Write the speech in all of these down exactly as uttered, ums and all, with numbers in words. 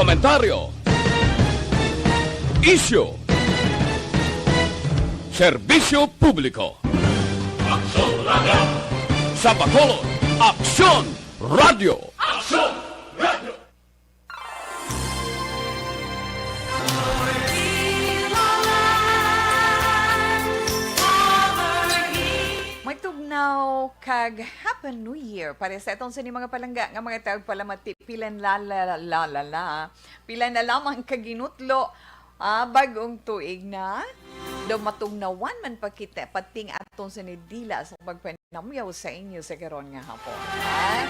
Komentaryo. Isyu. Serbisyo publiko. Aksyon Radio. Sa Bacolod, Aksyon Radio. Aksyon Radio. Matugnaw kag Happy New Year para sa aton sini mga palangga nga mga tagpalamati. Pilan la la la la la. Pila na lamang ka ginutlo, ah, bag-ong tuig na. Daw matugnawan man pa kita, pati ang aton sini dila sa pagpanamyaw sa inyo sa karon nga hapon. Ah,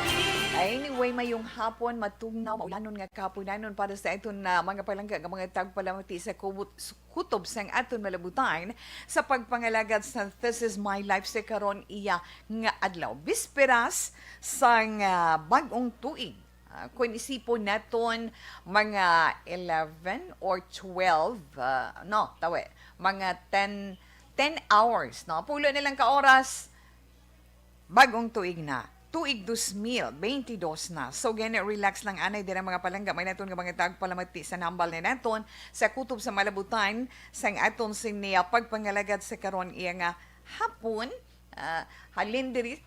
anyway, mayong hapon, matugnaw, maulanon nga kahaponanon para sa aton na mga palangga nga mga tagpalamati sa kubot, kutob sang aton malabutan sa pagpangalagad sa This Is My Life sa karon iya nga adlaw. Bisperas sang, ah, bag-ong tuig. Ah, kung isipon naton, mga eleven or twelve, ah, no, tawi, mga ten, ten hours, no? Pulo na lang ka oras, bag-ong tuig na. Tuig dos mil bentidós na. So, gani, relax lang, anay, dira mga palangga. May naton nga mga tagpalamati sa nambal ni naton sa kutob sa malabutan sang aton sini, ah, pagpangalagad sa karon iya nga hapon. Ah, halin diri,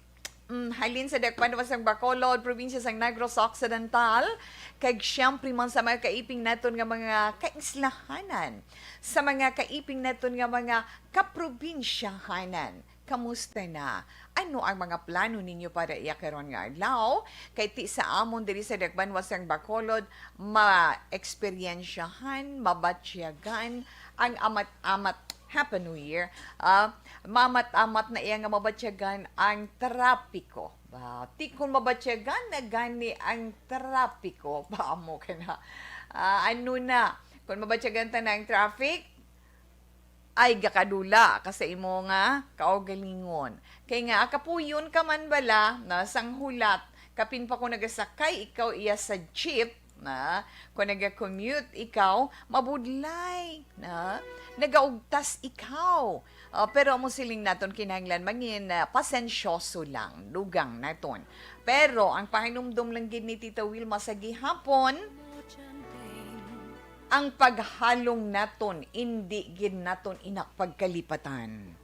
mm, halin sa dakbanan sang Bacolod, probinsya sang Negros Occidental, kag siyempre man sa mga kaiping naton nga mga kaislahanan, sa mga kaiping naton nga mga kaprobinsyahanan. Kamusta na? Ano ang mga plano ninyo para iya karon nga adlaw? Kay ti sa amon diri sa dakbanan sang Bacolod, ma-eksperyensyahan, mabatyagan ang amat-amat Happy New Year. Ah, maamat-amat na iya nga mabatyagan ang trapiko. Ba, ti kon mabatyagan na gani ang trapiko, ba, amo ka na. Ah, ano na? Kon mabatyagan ta na ang traffic, ay gakadula ka sa imo nga kaugalingon. Kay nga, kapuyon ka man bala na sang hulat, kapin pa kung nagasakay ikaw iya sa jeep, na, kung naga-commute ikaw, mabudlay, na, nagaugtas ikaw. Ah, pero amo siling naton, kinahanglan mangin, ah, pasensyoso lang, dugang naton. Pero ang pahinumdom lang gid ni Tita Wilma sa gihapon, ang paghalong naton, indi gid naton ina pagkalipatan.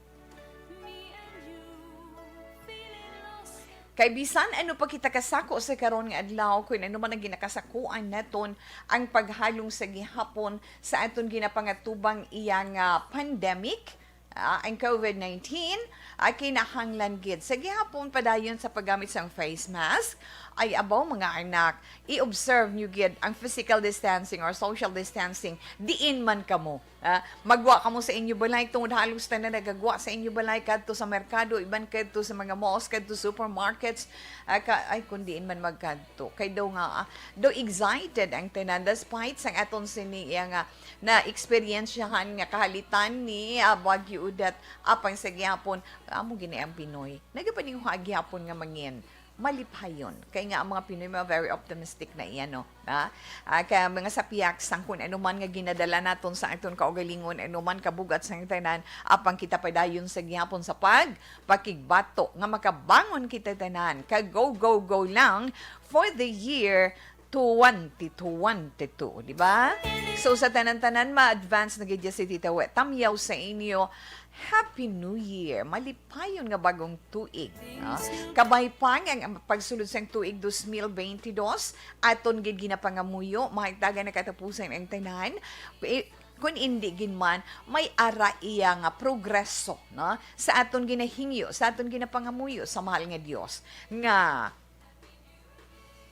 Kay bisan ano pa kita kasako sa karon nga adlaw, kung ano man ang ginakasakuan naton, ang paghalong sa gihapon sa aton ginapangatubang iya nga pandemic, ah, ang COVID nineteen, ay kinahanglan gid sa gihapon padayon sa paggamit sang face mask. Ay abaw, mga anak, i-observe nyo gid ang physical distancing or social distancing diin man kamo. Ah, magwa kamo sa inyo balay, tungod halos tanan nagagwa sa inyo balay, kadto sa merkado, iban kadto sa mga malls, kadto supermarkets. Ah, ka, ay, kung diin man magkadto. Kay daw nga, ah, daw excited ang tanan, despite sang aton sini iya nga na-eksperyensyahan nga kahalitan ni, ah, Bagyo Odette, apang sa gihapon, amo gini ang Pinoy. Nagapaninguha gihapon nga mangin malipayon. Kay nga ang mga Pinoy, mga very optimistic na iya, no? Ha? Ah, kaya mga sapiak, sang kun ano man nga ginadala naton sa aton kaugalingon, ano man kabugat sang tanan, apang kita padayon sa gihapon sa pag, pakigbato nga makabangon kita tanan. Ka go, go, go lang for the year twenty twenty-two, di ba? So, sa tanan-tanan, ma-advance na gid si Tita We. Tamyaw sa inyo, Happy New Year! Malipayon nga bagong tuig, no? Kabay pa nga ang pagsulod sang tuig dos mil bentidós, aton gid ginapangamuyo, mahitagan na katapusan ang tanan. Eh, kun indi gid man, may ara iya nga progreso, no? Sa aton ginahingyo, sa aton ginapangamuyo sa mahal nga Dios, nga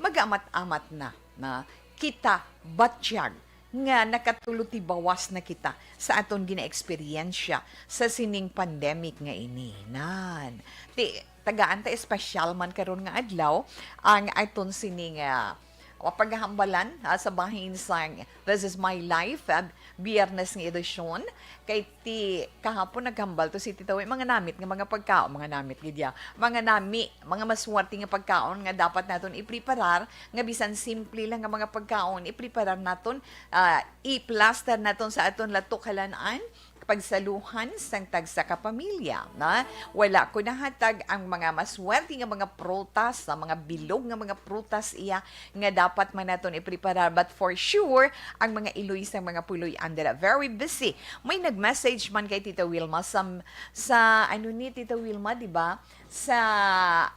magaamat-amat na, na kita batyag nga nakatulutibawas na kita sa aton ginaeksperyensya sa sining pandemic nga ini. Nan, ti, tagaan ta espesyal man karon nga adlaw ang aton sining, ah, wa paghambalan, ah, sa bahin sang This Is My Life, ah, Biyernes nga edisyon. Kay ti kahapon naghambal to si Tita We, mga namit nga mga pagkaon, mga namit gid ya, mga nami, mga maswerte nga pagkaon nga dapat naton ipreparar, nga bisan simple lang nga mga pagkaon, ipreparar naton, ah, iplaster naton sa aton latok, halan-an, pagsaluhan sang tagsa ka pamilya, na wala ko nahatag ang mga maswerte nga mga prutas, sa mga bilog nga mga prutas iya nga dapat man naton ipreparar. But for sure, ang mga iloy sa mga puloy-an dira very busy. May nag-message man kay Tita Wilma sa, sa ano ni Tita Wilma, di ba? Sa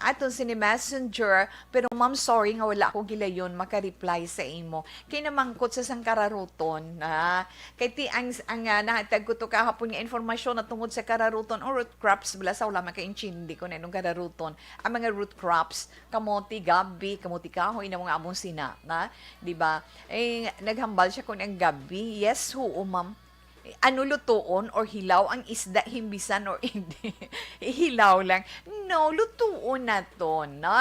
aton sini messenger, pero ma'am, sorry nga wala ko gilayon maka-reply sa imo. Kay namangkot sa sang kararuton, ah. Kay ti ang, ang, ah, nahatag ko to kahapon nga informasyon na tungod sa kararuton o root crops, bala sa wala makaintindi ko na anong kararuton. Ang mga root crops, kamote, gabi, kamote kahoy na mga among sina, na, di ba? Eh, naghambal siya kung ang gabi. Yes, oo, ma'am. Ano, lutuon or hilaw ang isda, himbisan or hindi? Hilaw lang. No, lutuon naton, no?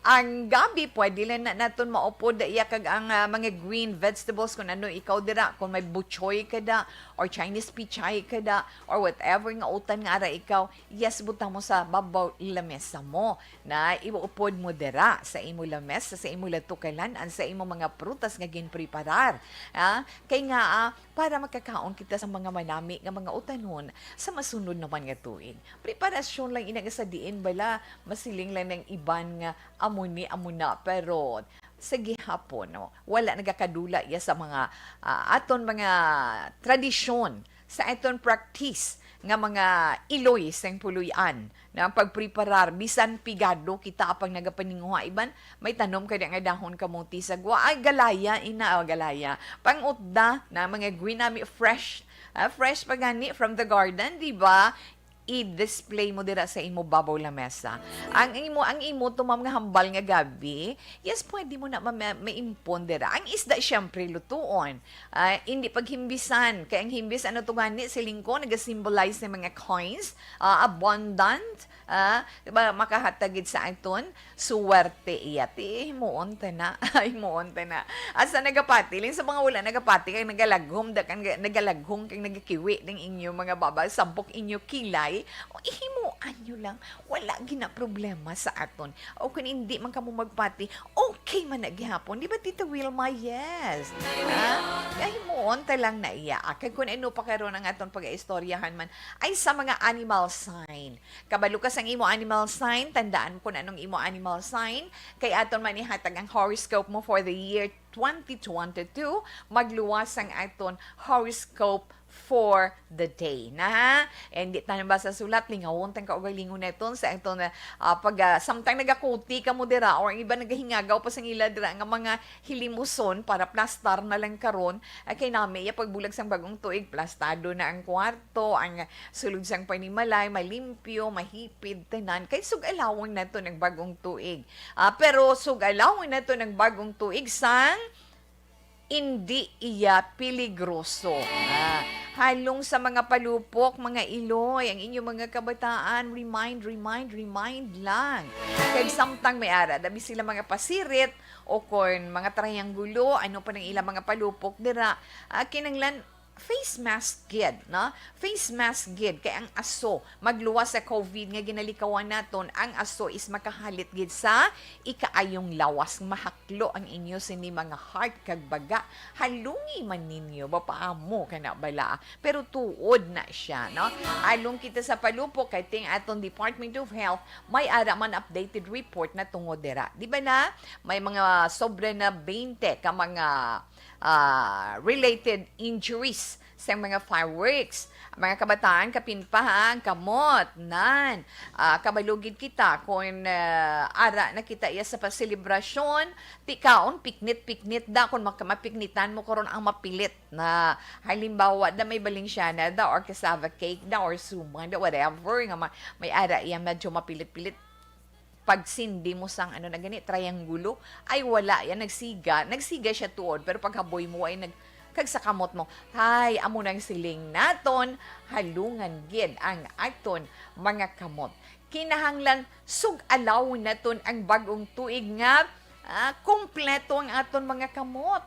Ang gabi, pwede lang na naton maupod iya kag ang, ah, mga green vegetables, kung ano ikaw dira, kung may bok choy ka da, or Chinese pechay ka da, or whatever nga utan nga ara ikaw, yes, butang mo sa babaw lamesa mo. Na iupod mo dira sa imo lamesa, sa imo latukalan, ang sa imo mga prutas nga ginpreparar. Ah, kay nga, ah, para makakaon kita sa mga manami nga mga utanon sa masunod naman nga tuig. Preparasyon lang ina nga sa diin bala masiling lang ng iban nga amo ni, amo na, pero sa gihapon, no, wala nagakadula iya sa mga, ah, aton mga tradisyon, sa aton practice nga mga iloy sang puloy-an na ang pagpreparar, bisan pigado kita apang nagapaninguha. Iban, may tanom ka nga dahon kamuti sa gwa. Ay, galaya, ina, oh, galaya. Pang-utda na mga green nami, fresh. Ah, fresh pa gani from the garden, di ba? I-display mo dira sa imo babaw lamesa. Ang imo, ang imo to, ma'am, nga hambal nga gabi, yes, pwede mo na ma-, ma-, maimpon dira. Ang isda, syempre, lutuon. Ah, hindi paghimbisan. Kay ang himbis, ano to gani, siling ko, nag-symbolize ng mga coins, ah, abundant, ah, di ba, makahatag gid sa aton suwerte iya. Ti, himuon ta na. Himuon ta na. Asa nagapati? Lin sa mga wala nagapati, kay nagalaghom, da, kang nagalaghom, kay nagakiwi ng inyo mga baba, sampok inyo kilay. O, ihimuan nyo lang. Wala gina problema sa aton. O kung hindi man kamo magpati, okay man na gihapon. Di ba, Tita Wilma? Yes. Ha? Kay himuon ta lang na iya. Ah, kay kung ano pa karon ang aton pag-istoryahan man, ay sa mga animal sign. Kabalo ka sang imo animal sign, tandaan mo kung anong imo animal sign. Kay aton man ihatag ang horoscope mo for the year twenty twenty-two. Magluwas ang aton horoscope for the day. Na, ha? And di tanan ba sa sulat, lingawon tang kaugalingon naton sa aton, ah, pag, ah, samtang nagakuti ka mo dira or ang iba nagahingagaw pa sang ila dira nga mga hilimuson para plastar na lang karon. Ah, kay nami, iya pagbulag sang bagong tuig, plastado na ang kwarto, ang sulod sang panimalay, malimpyo, mahipid, tanan. Kay sug-alawon naton ang bagong tuig. Ah, pero sug-alawon naton ang bagong tuig sang indi iya peligroso. Ah, halong sa mga palupok, mga iloy, ang inyong mga kabataan, remind, remind, remind lang. Kag samtang may ara, dabi sila mga pasirit, o kon mga triangulo, ano pa nang ilang mga palupok dira, ah, kinahanglan face mask gid, no? Face mask gid, kay ang aso, magluwas sa covid nga ginalikawan naton, ang aso is makahalit gid sa ikaayong lawas. Mahaklo ang inyo sini mga heart kag baga. Halungi man ninyo, ba, paamo ka na bala? Pero tuod na siya, no? Along kita sa palupok, kay ting aton Department of Health, may ara man updated report na tungod dira. Di ba na? May mga sobra na twenty ka mga, ah, related injuries sa mga fireworks. Mga kabataan, kapin pa, ha, ang kamot, nan. Ah, kabalugid kita kung, ah, ara na kita iya sa paselebrasyon, ti kaon, piknit-piknit da, kung maka-, mapiknitan mo karon ang mapilit na, halimbawa, da may Balenciana da, or cassava cake da, or sumang da, whatever, nga ma-, may ara iya medyo mapilit-pilit. Pagsindi mo sang, ano na gani, triangulo, ay wala yan, nagsiga, nagsiga siya tuod, pero paghaboy mo ay nag-, kag sa kamot mo, ay, amo nang siling naton, halungan gid ang aton mga kamot. Kinahanglan sug-alawon naton ang bag-ong tuig nga, ah, kompleto ang aton mga kamot.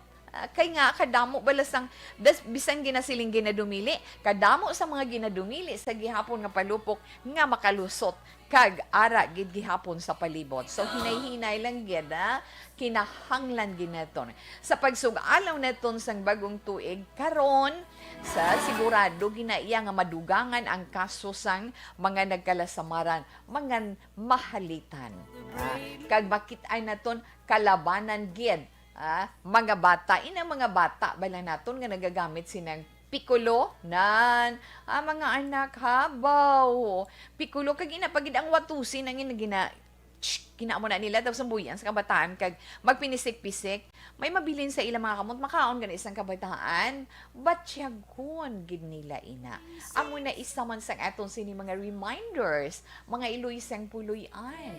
Kay nga kadamo bala sang das-, bisan ginasiling ginadumili, kadamo sa mga ginadumili sa gihapon nga palupok nga makalusot kag ara gid gihapon sa palibot. So, hinay-hinay lang gid, ha? Kinahanglan gid naton. Sa pagsug-alaw naton sang bagong tuig karon, sa sigurado ginaiya nga madugangan ang kaso sang mga nagkalasamaran, mga mahalitan. Ah, kag makit-ay naton kalabanan gid, ah, mga bata. Inang mga bata bala naton nga nagagamit sinang pikulo, nan, ah, mga anak, habaw. Pikulo, kag ina pa gid ang watusin ang ina gina-, tsk, kinamo na nila, tapos ang buyan sa kabataan, kag magpinisik-pisik. May mabilin sa ilang mga kamot, makaon gani sang kabataan, batyagon gid nila ina. Amo na isa man sang aton sini mga reminders, mga iloy sang puloy-an.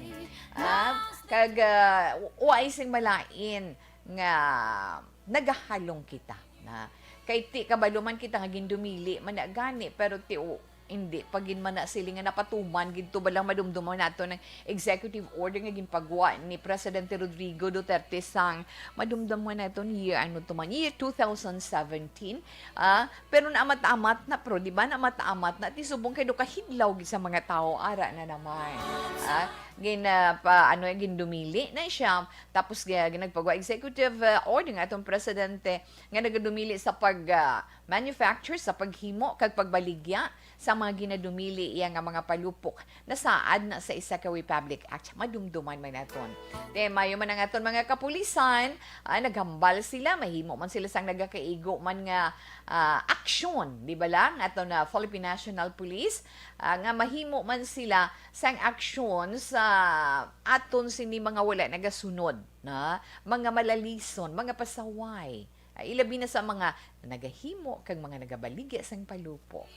Ah, kag, ah, wa-, waay sing malain nga nagahalong kita na kay ti kabalo man kita nga gindumili man na gani, pero ti o, hindi pa gid man na sila nga napatuman gid to, balang madumduman nato ng executive order nga ginpagwa ni Presidente Rodrigo Duterte sang madumduman nato ni year, ano to man, year two thousand seventeen. Ah, pero naamat-amat na, pero di ba naamat-amat na ti subong kay do kahidlaw gid sa mga tao ara na naman. Ah, gin, ah, pa, ano, gindumili na siya. Tapos, gi-, ginagpagawa executive, ah, order nga atong presidente nga nagadumili sa pag, ah, manufacture, sa paghimo kag pagbaligya sa mga ginadumili iya nga mga palupok nasaad na sa isa ka Republic Act. Madumduman man naton. Te, mayo man ang aton mga kapulisan, ah, naghambal sila, mahimo man sila sang nagakaigo man nga, ah, aksyon, di ba lang? Aton na Philippine National Police, ah, nga mahimo man sila sang aksyon sa aton sini mga wala nagasunod, na mga malalison, mga pasaway. Ah, ilabi na sa mga nagahimo kag mga nagabaligya sang palupok.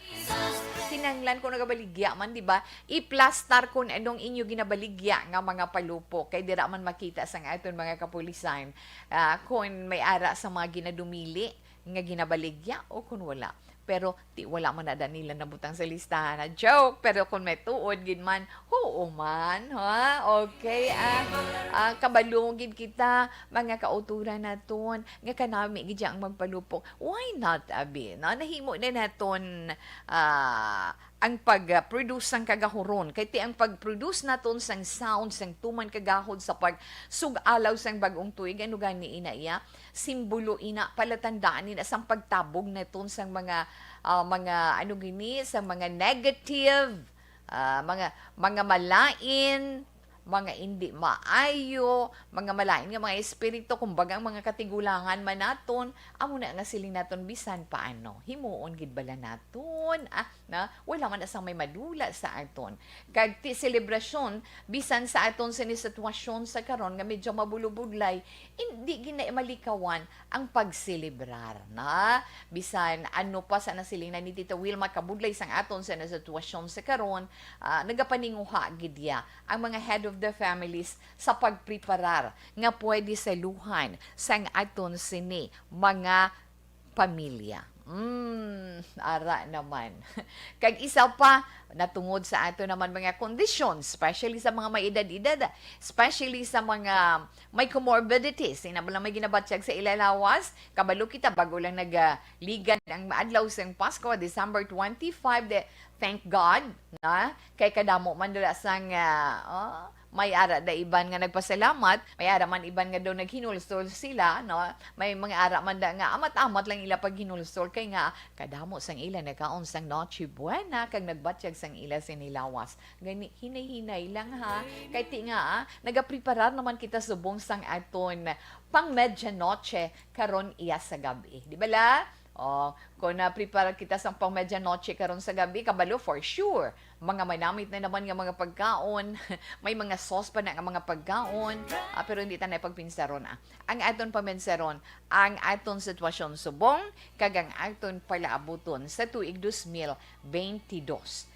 Kinahanglan kung nagabaligya man, di ba, iplastar kung anong inyo ginabaligya nga mga palupok, kay dira man makita sang aton mga kapulisan, ah, kung may ara sa mga ginadumili nga ginabaligya o kung wala. Pero ti wala man na da nila nabutang sa listahan. Na joke, pero kung may tuod gid man, oo man, ha? Okay, ah, ah, kabalo gid kita, mga kauturan naton, nga kanami gid ang magpalupok. Why not, abi? No? Nahimo na naton, ah, ang pag-produce sang kagahuron. Kay ti ang pag-produce naton sang sound, sang tuman kagahod sa pagsug-alaw sang bag-ong tuig, ano gani ina iya? Simbolo ina, palatandaan ina sang pagtabog naton sang mga, ah, mga, ano gini, sa mga negative, ah, mga, mga malain, mga indi maayo, mga malain nga mga espiritu, kumbaga ang mga katigulangan man naton, amo na nga siling naton bisan paano. Himuon gid bala naton, ah, na wala man asang may madula sa aton. Kag ti selebrasyon, bisan sa aton sini sitwasyon sa karon nga medyo mabulubudlay, indi gid na malikawan ang pagselebrar, na bisan ano pa sa nasiling na ni Tita Wilma kabudlay sang aton sa sitwasyon sa karon, ah, nagapaninguha gid iya ang mga head of the families sa pagpreparar nga pwede saluhan sang aton sini mga pamilya. Mm, ara naman. Kag isa pa, natungod sa ato naman mga kondisyon, especially sa mga may edad-edad, especially sa mga may comorbidities, ina bala may ginabatyag sa ila lawas, kabalo kita bago lang nagaligad ang adlaw sang Pasko, December twenty-five, de, thank God, na, kay kadamo man dala sang, ah, oh, may ara da iban nga nagpasalamat, may ara man iban nga daw naghinulsol sila, no? May mga ara man da nga amat-amat lang ila paghinulsol, kay nga kadamo sang ila nagkaon sang Noche Buena kag nagbatyag sang ila sini lawas. Gani, hinay-hinay lang, ha. Kay ti nga, ah, nagapreparar naman kita subong sang aton pang medianoche karon iya sa gab-i. Di bala? Oh, kung na-prepare kita sang pang medianoche karon sa gab-i, kabalo for sure, mga manamit na naman nga mga pagkaon, may mga sauce pa na nga mga pagkaon, ah, pero hindi ta na pagpinsaron, ah. Ang aton paminsaron, ang aton sitwasyon subong, kag ang aton palaabuton sa tuig dos mil bentidós.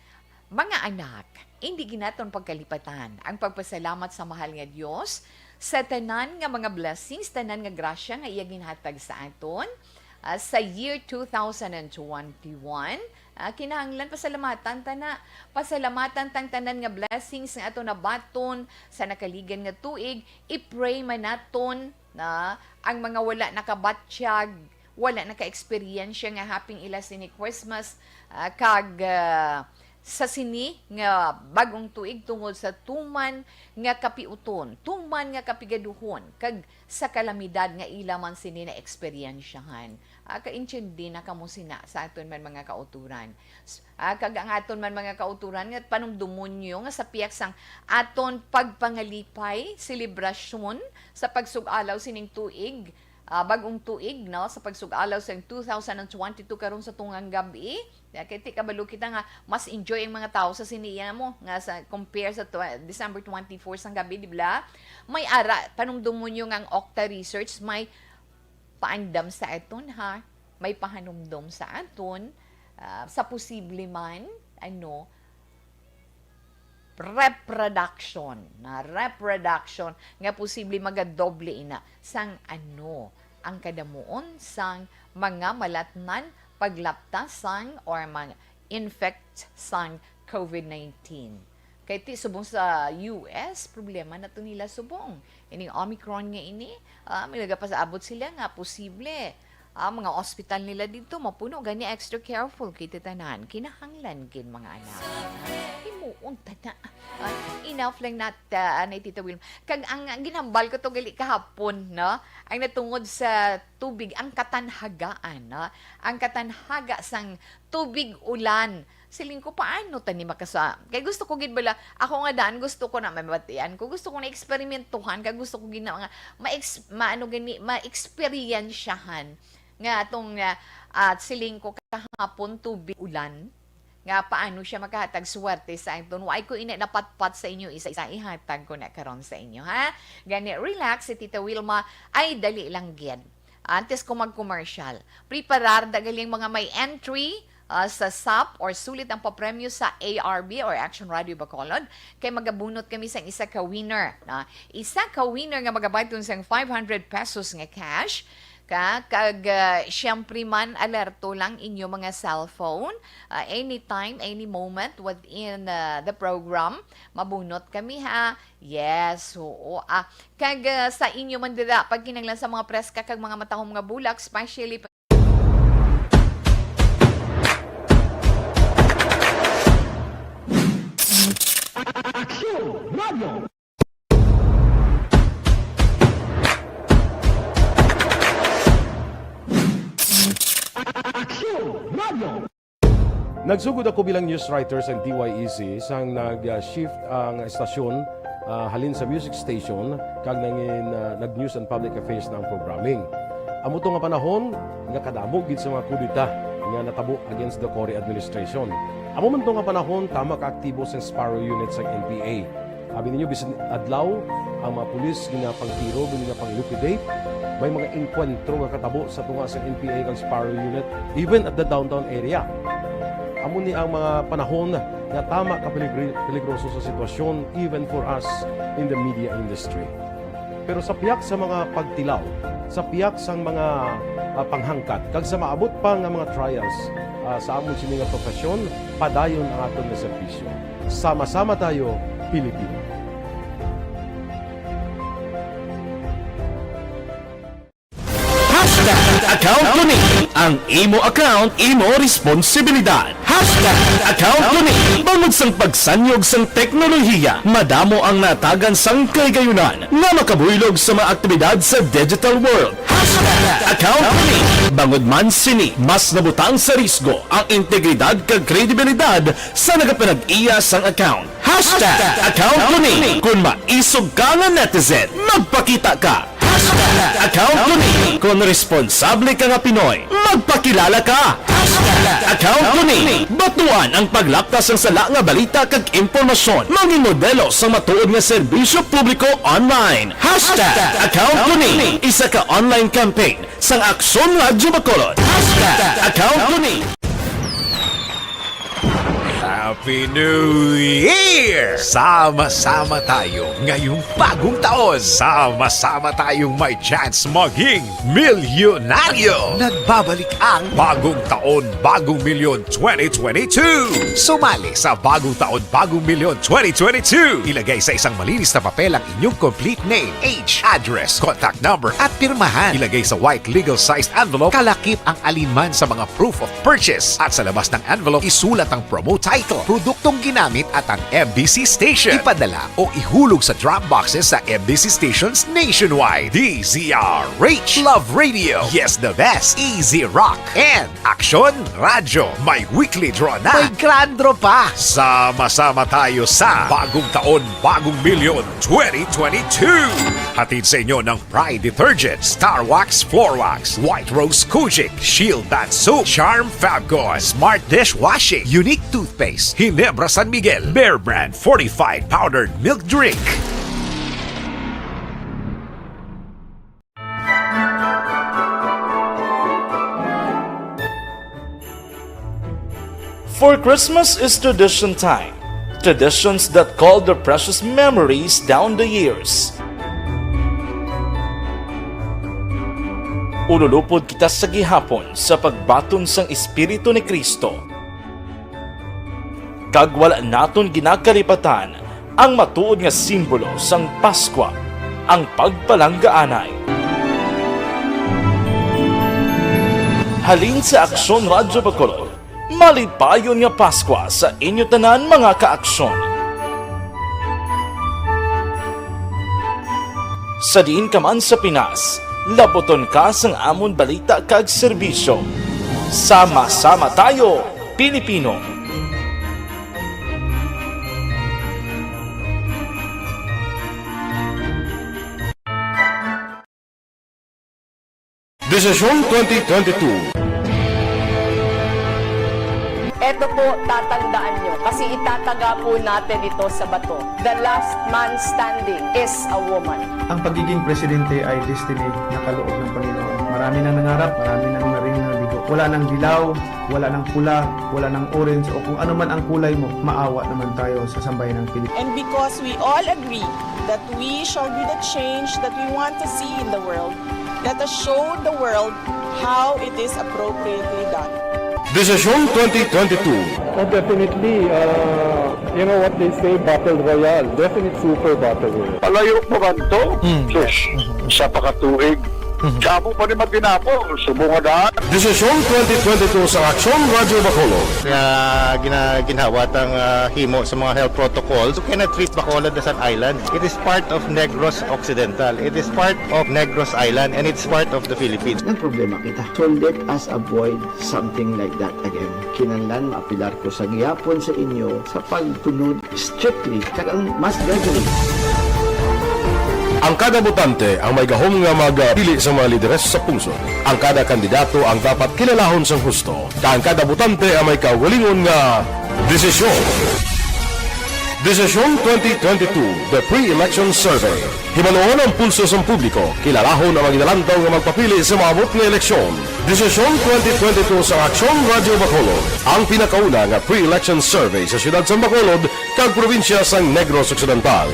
Mga anak, indi gid naton pagkalipatan ang pagpasalamat sa mahal nga Dios sa tanan nga mga blessings, tanan nga grasya nga iya ginhatag sa aton, ah, sa year two thousand and twenty-one, Ah, kinahanglan pasalamatan ta na. Pasalamatan tang tanan nga blessings nga ato nabaton sa nakaligan nga tuig. I-pray man naton na ang mga wala nakabatyag, wala naka-eksperyensya nga haping ila sini Christmas, ah, kag, ah, sa sini nga bag-ong tuig tungod sa tuman nga kapiuton, tuman nga kapigaduhon, kag sa kalamidad nga ila man sini naeksperyensyahan. Ah, kaintindi na kamo sina sa aton man mga kauturan. S-, ah, kag ang aton man mga kauturan nga panumdumon nyo nga sa pihak sang aton pagpangalipay, selebrasyon sa pagsug-alaw sining tuig, ah, bag-ong tuig, no, sa pagsug-alaw sa two thousand and twenty-two karon sa tungang gabi. Ya, kay ti kabalo kita nga mas enjoy ang mga tao sa siniya mo nga sa compare sa tw-, December twenty-four sang gabi, di ba? May ara, panumdumon nyo nga ang Okta Research may paandam sa aton, ha? May pahanumdom sa aton, ah, sa posible man, ano, reproduction, na reproduction nga posible magadoble ina sang ano ang kadamuon sang mga malatnan paglapta sang or mag-infect sang covid nineteen. Kay ti subong sa U S, problema na to nila subong. Ining Omicron nga ini, ah, may nagapasaabot sila nga posible, ah, mga ospital nila dito mapuno. Gani, extra careful kita tanan. Kinahanglan gid, mga anak. Himuon ta na. Ay, enough lang nat, ah, anay, Tita Wilma. Kag ang, ang ginhambal ko to gali kahapon, no? Ang natungod sa tubig, ang katanhagaan, no? Ang katanhaga sang tubig ulan. Siling ko, paano tani makasa-, kay gusto ko gid bala, ako nga daan, gusto ko na mabatian ko, gusto ko na eksperimentuhan, kay gusto ko gid na nga ma-ex-, maano gani, ma-eksperyensyahan nga atong, ah, at siling ko kahapon, tubig ulan, nga paano siya makahatag swerte sa aton. Wa ko ina napatpat sa inyo isa-isa, ihatag ko na karon sa inyo, ha? Gani, relax, si Tita Wilma ay dali lang gid. Antes ko mag-commercial, preparar da galing mga may entry, ah, sa sap or sulit ang papremyo sa A R B or Action Radio Bacolod, kay magabunot kami sang isa ka winner, no? Isa ka winner nga magabaton sang five hundred pesos nga cash. Ka, kag, ah, siyempre man, alerto lang inyo mga cellphone. Ah, anytime, any moment within, ah, the program, mabunot kami, ha. Yes, oo. Ah, kag, ah, sa inyo man dira, pagkinahanglan sa mga preska kag mga matahom nga bulak, especially Aksyon Radio! Aksyon Radio! Nagsugod ako bilang news writer sa D Y E C sang nag-shift ang estasyon, ah, halin sa music station kag nangin, ah, nag-news and public affairs na ang programming. Amo to nga panahon nga kadamo gid sa mga kudeta nga natabo against the Cory administration. Amo man to nga panahon, tama ka aktibo sang Sparrow Unit sang N P A. Abi ninyo, bisan adlaw, ang mga pulis ginapangtiro, ginapang-liquidate. May mga engkwentro nga katabo sa tunga sa N P A kag Sparrow Unit, even at the downtown area. Amo ni ang mga panahon nga tama ka peligri-, peligroso sa sitwasyon, even for us in the media industry. Pero sa pihak sa mga pagtilaw, sa pihak sang mga, ah, panghangkat, kag sa maabot pa nga mga trials, ah, sa amon sini nga profesyon, padayon ang aton nga serbisyo. Sama-sama tayo, Pilipino. Hashtag account ko ni. Ang imo account, imo responsibilidad. Hashtag account ko ni. Bangod sang pagsanyog sang teknolohiya, madamo ang natagan sang kahigayunan nga makabuylog sa mga aktibidad sa digital world. Hashtag account ko ni. Bangod man sini, mas nabutang sa risgo ang integridad kag kredibilidad sa nagapanag-iya sang account. Hashtag account ko ni. Kung maisog ka nga netizen, magpakita ka. Hashtag account ko ni. Kung responsable ka nga Pinoy, magpakilala ka. Hashtag account ko ni. Batuan ang paglapta sang sala nga balita kag impormasyon. Mangin modelo sang matuod nga serbisyo publiko online. Hashtag account ko ni. Isa ka online campaign sang Aksyon Radyo Bacolod. Hashtag account ko ni. Have Happy New Year! Sama-sama tayo ngayong bagong taon. Sama-sama tayong may chance maging milyonaryo. Nagbabalik ang Bagong Taon, Bagong Milyon twenty twenty-two. Sumali sa Bagong Taon, Bagong Milyon twenty twenty-two. Ilagay sa isang malinis na papel ang inyong complete name, age, address, contact number, at pirmahan. Ilagay sa white legal-sized envelope, kalakip ang alinman sa mga proof of purchase. At sa labas ng envelope, isulat ang promo title, produktong ginamit at ang M B C station. Ipadala o ihulog sa drop boxes sa M B C stations nationwide. D Z R H. Love Radio. Yes, the best. Easy Rock. And Aksyon Radyo. May weekly draw na. May grand draw pa. Sama-sama tayo sa Bagong Taon, Bagong Milyon twenty twenty-two. Hatid sa inyo ng Pride Detergent, Star Wax Floor Wax, White Rose Kojic, Shield Bath Soap, Charm Fabcon, Smart Dishwashing, Unique Toothpaste, Ginebra San Miguel, Bear Brand Fortified Powdered Milk Drink. For Christmas is tradition time. Traditions that call their precious memories down the years. Ululupod kita sa gihapon sa pagbaton sang Espiritu ni Cristo. Kag wala naton ginakalipatan ang matuod nga simbolo sang Paskwa, ang pagpalanggaanay. Halin sa Aksyon Radyo Bacolod, malipayon nga Paskwa sa inyo tanan, mga ka-Aksyon. Sa diin ka man sa Pinas, labuton ka sang amon balita kag serbisyo. Sama-sama tayo, Pilipino! Desisyon twenty twenty-two. Eto po, tatandaan nyo, kasi itataga po natin ito sa bato. The last man standing is a woman. Ang pagiging presidente ay destiny na kaloob ng Panginoon. Marami nang nangarap, marami nang naring nabigo. Wala nang dilaw, wala nang pula, wala nang orange, o kung ano man ang kulay mo, maawa naman tayo sa sambayan ng Pilipinas. And because we all agree that we shall be the change that we want to see in the world, let us show the world how it is appropriately done. Desisyon twenty twenty-two. Oh, definitely, uh, you know what they say, battle royale. Definite super battle royale. Palayo pa man to? Hmm. Sus, isa pa ka tuig. Damo pa ni matinapo, subong nga daan. Desisyon twenty twenty-two sa Aksyon Radyo Bacolod. Nga gina-, ginhawa tang, ah, himo sa mga health protocols. You cannot treat Bacolod as an island. It is part of Negros Occidental. It is part of Negros Island, and it's part of the Philippines. Nagproblema kita. So let us avoid something like that again. Kinahanglan maapilar ko sa gihapon sa inyo sa pagsunod strictly, kag ang mas gathering. Ang kada botante ang may gahom nga magpili sa mga lideres sa pungsod. Ang kada kandidato ang dapat kilalahon sang husto, kag ang kada botante ang may kaugalingon nga desisyon. Desisyon twenty twenty-two, The Pre-Election Survey. Hibaluon ang pulso sang publiko, kilalahon ang mga ginalantaw nga magpapili sa maabot nga eleksyon. Desisyon twenty twenty-two sa Aksyon Radyo Bacolod, ang pinakauna nga pre-election survey sa siyudad sang Bacolod kag probinsya sang Negros Occidental.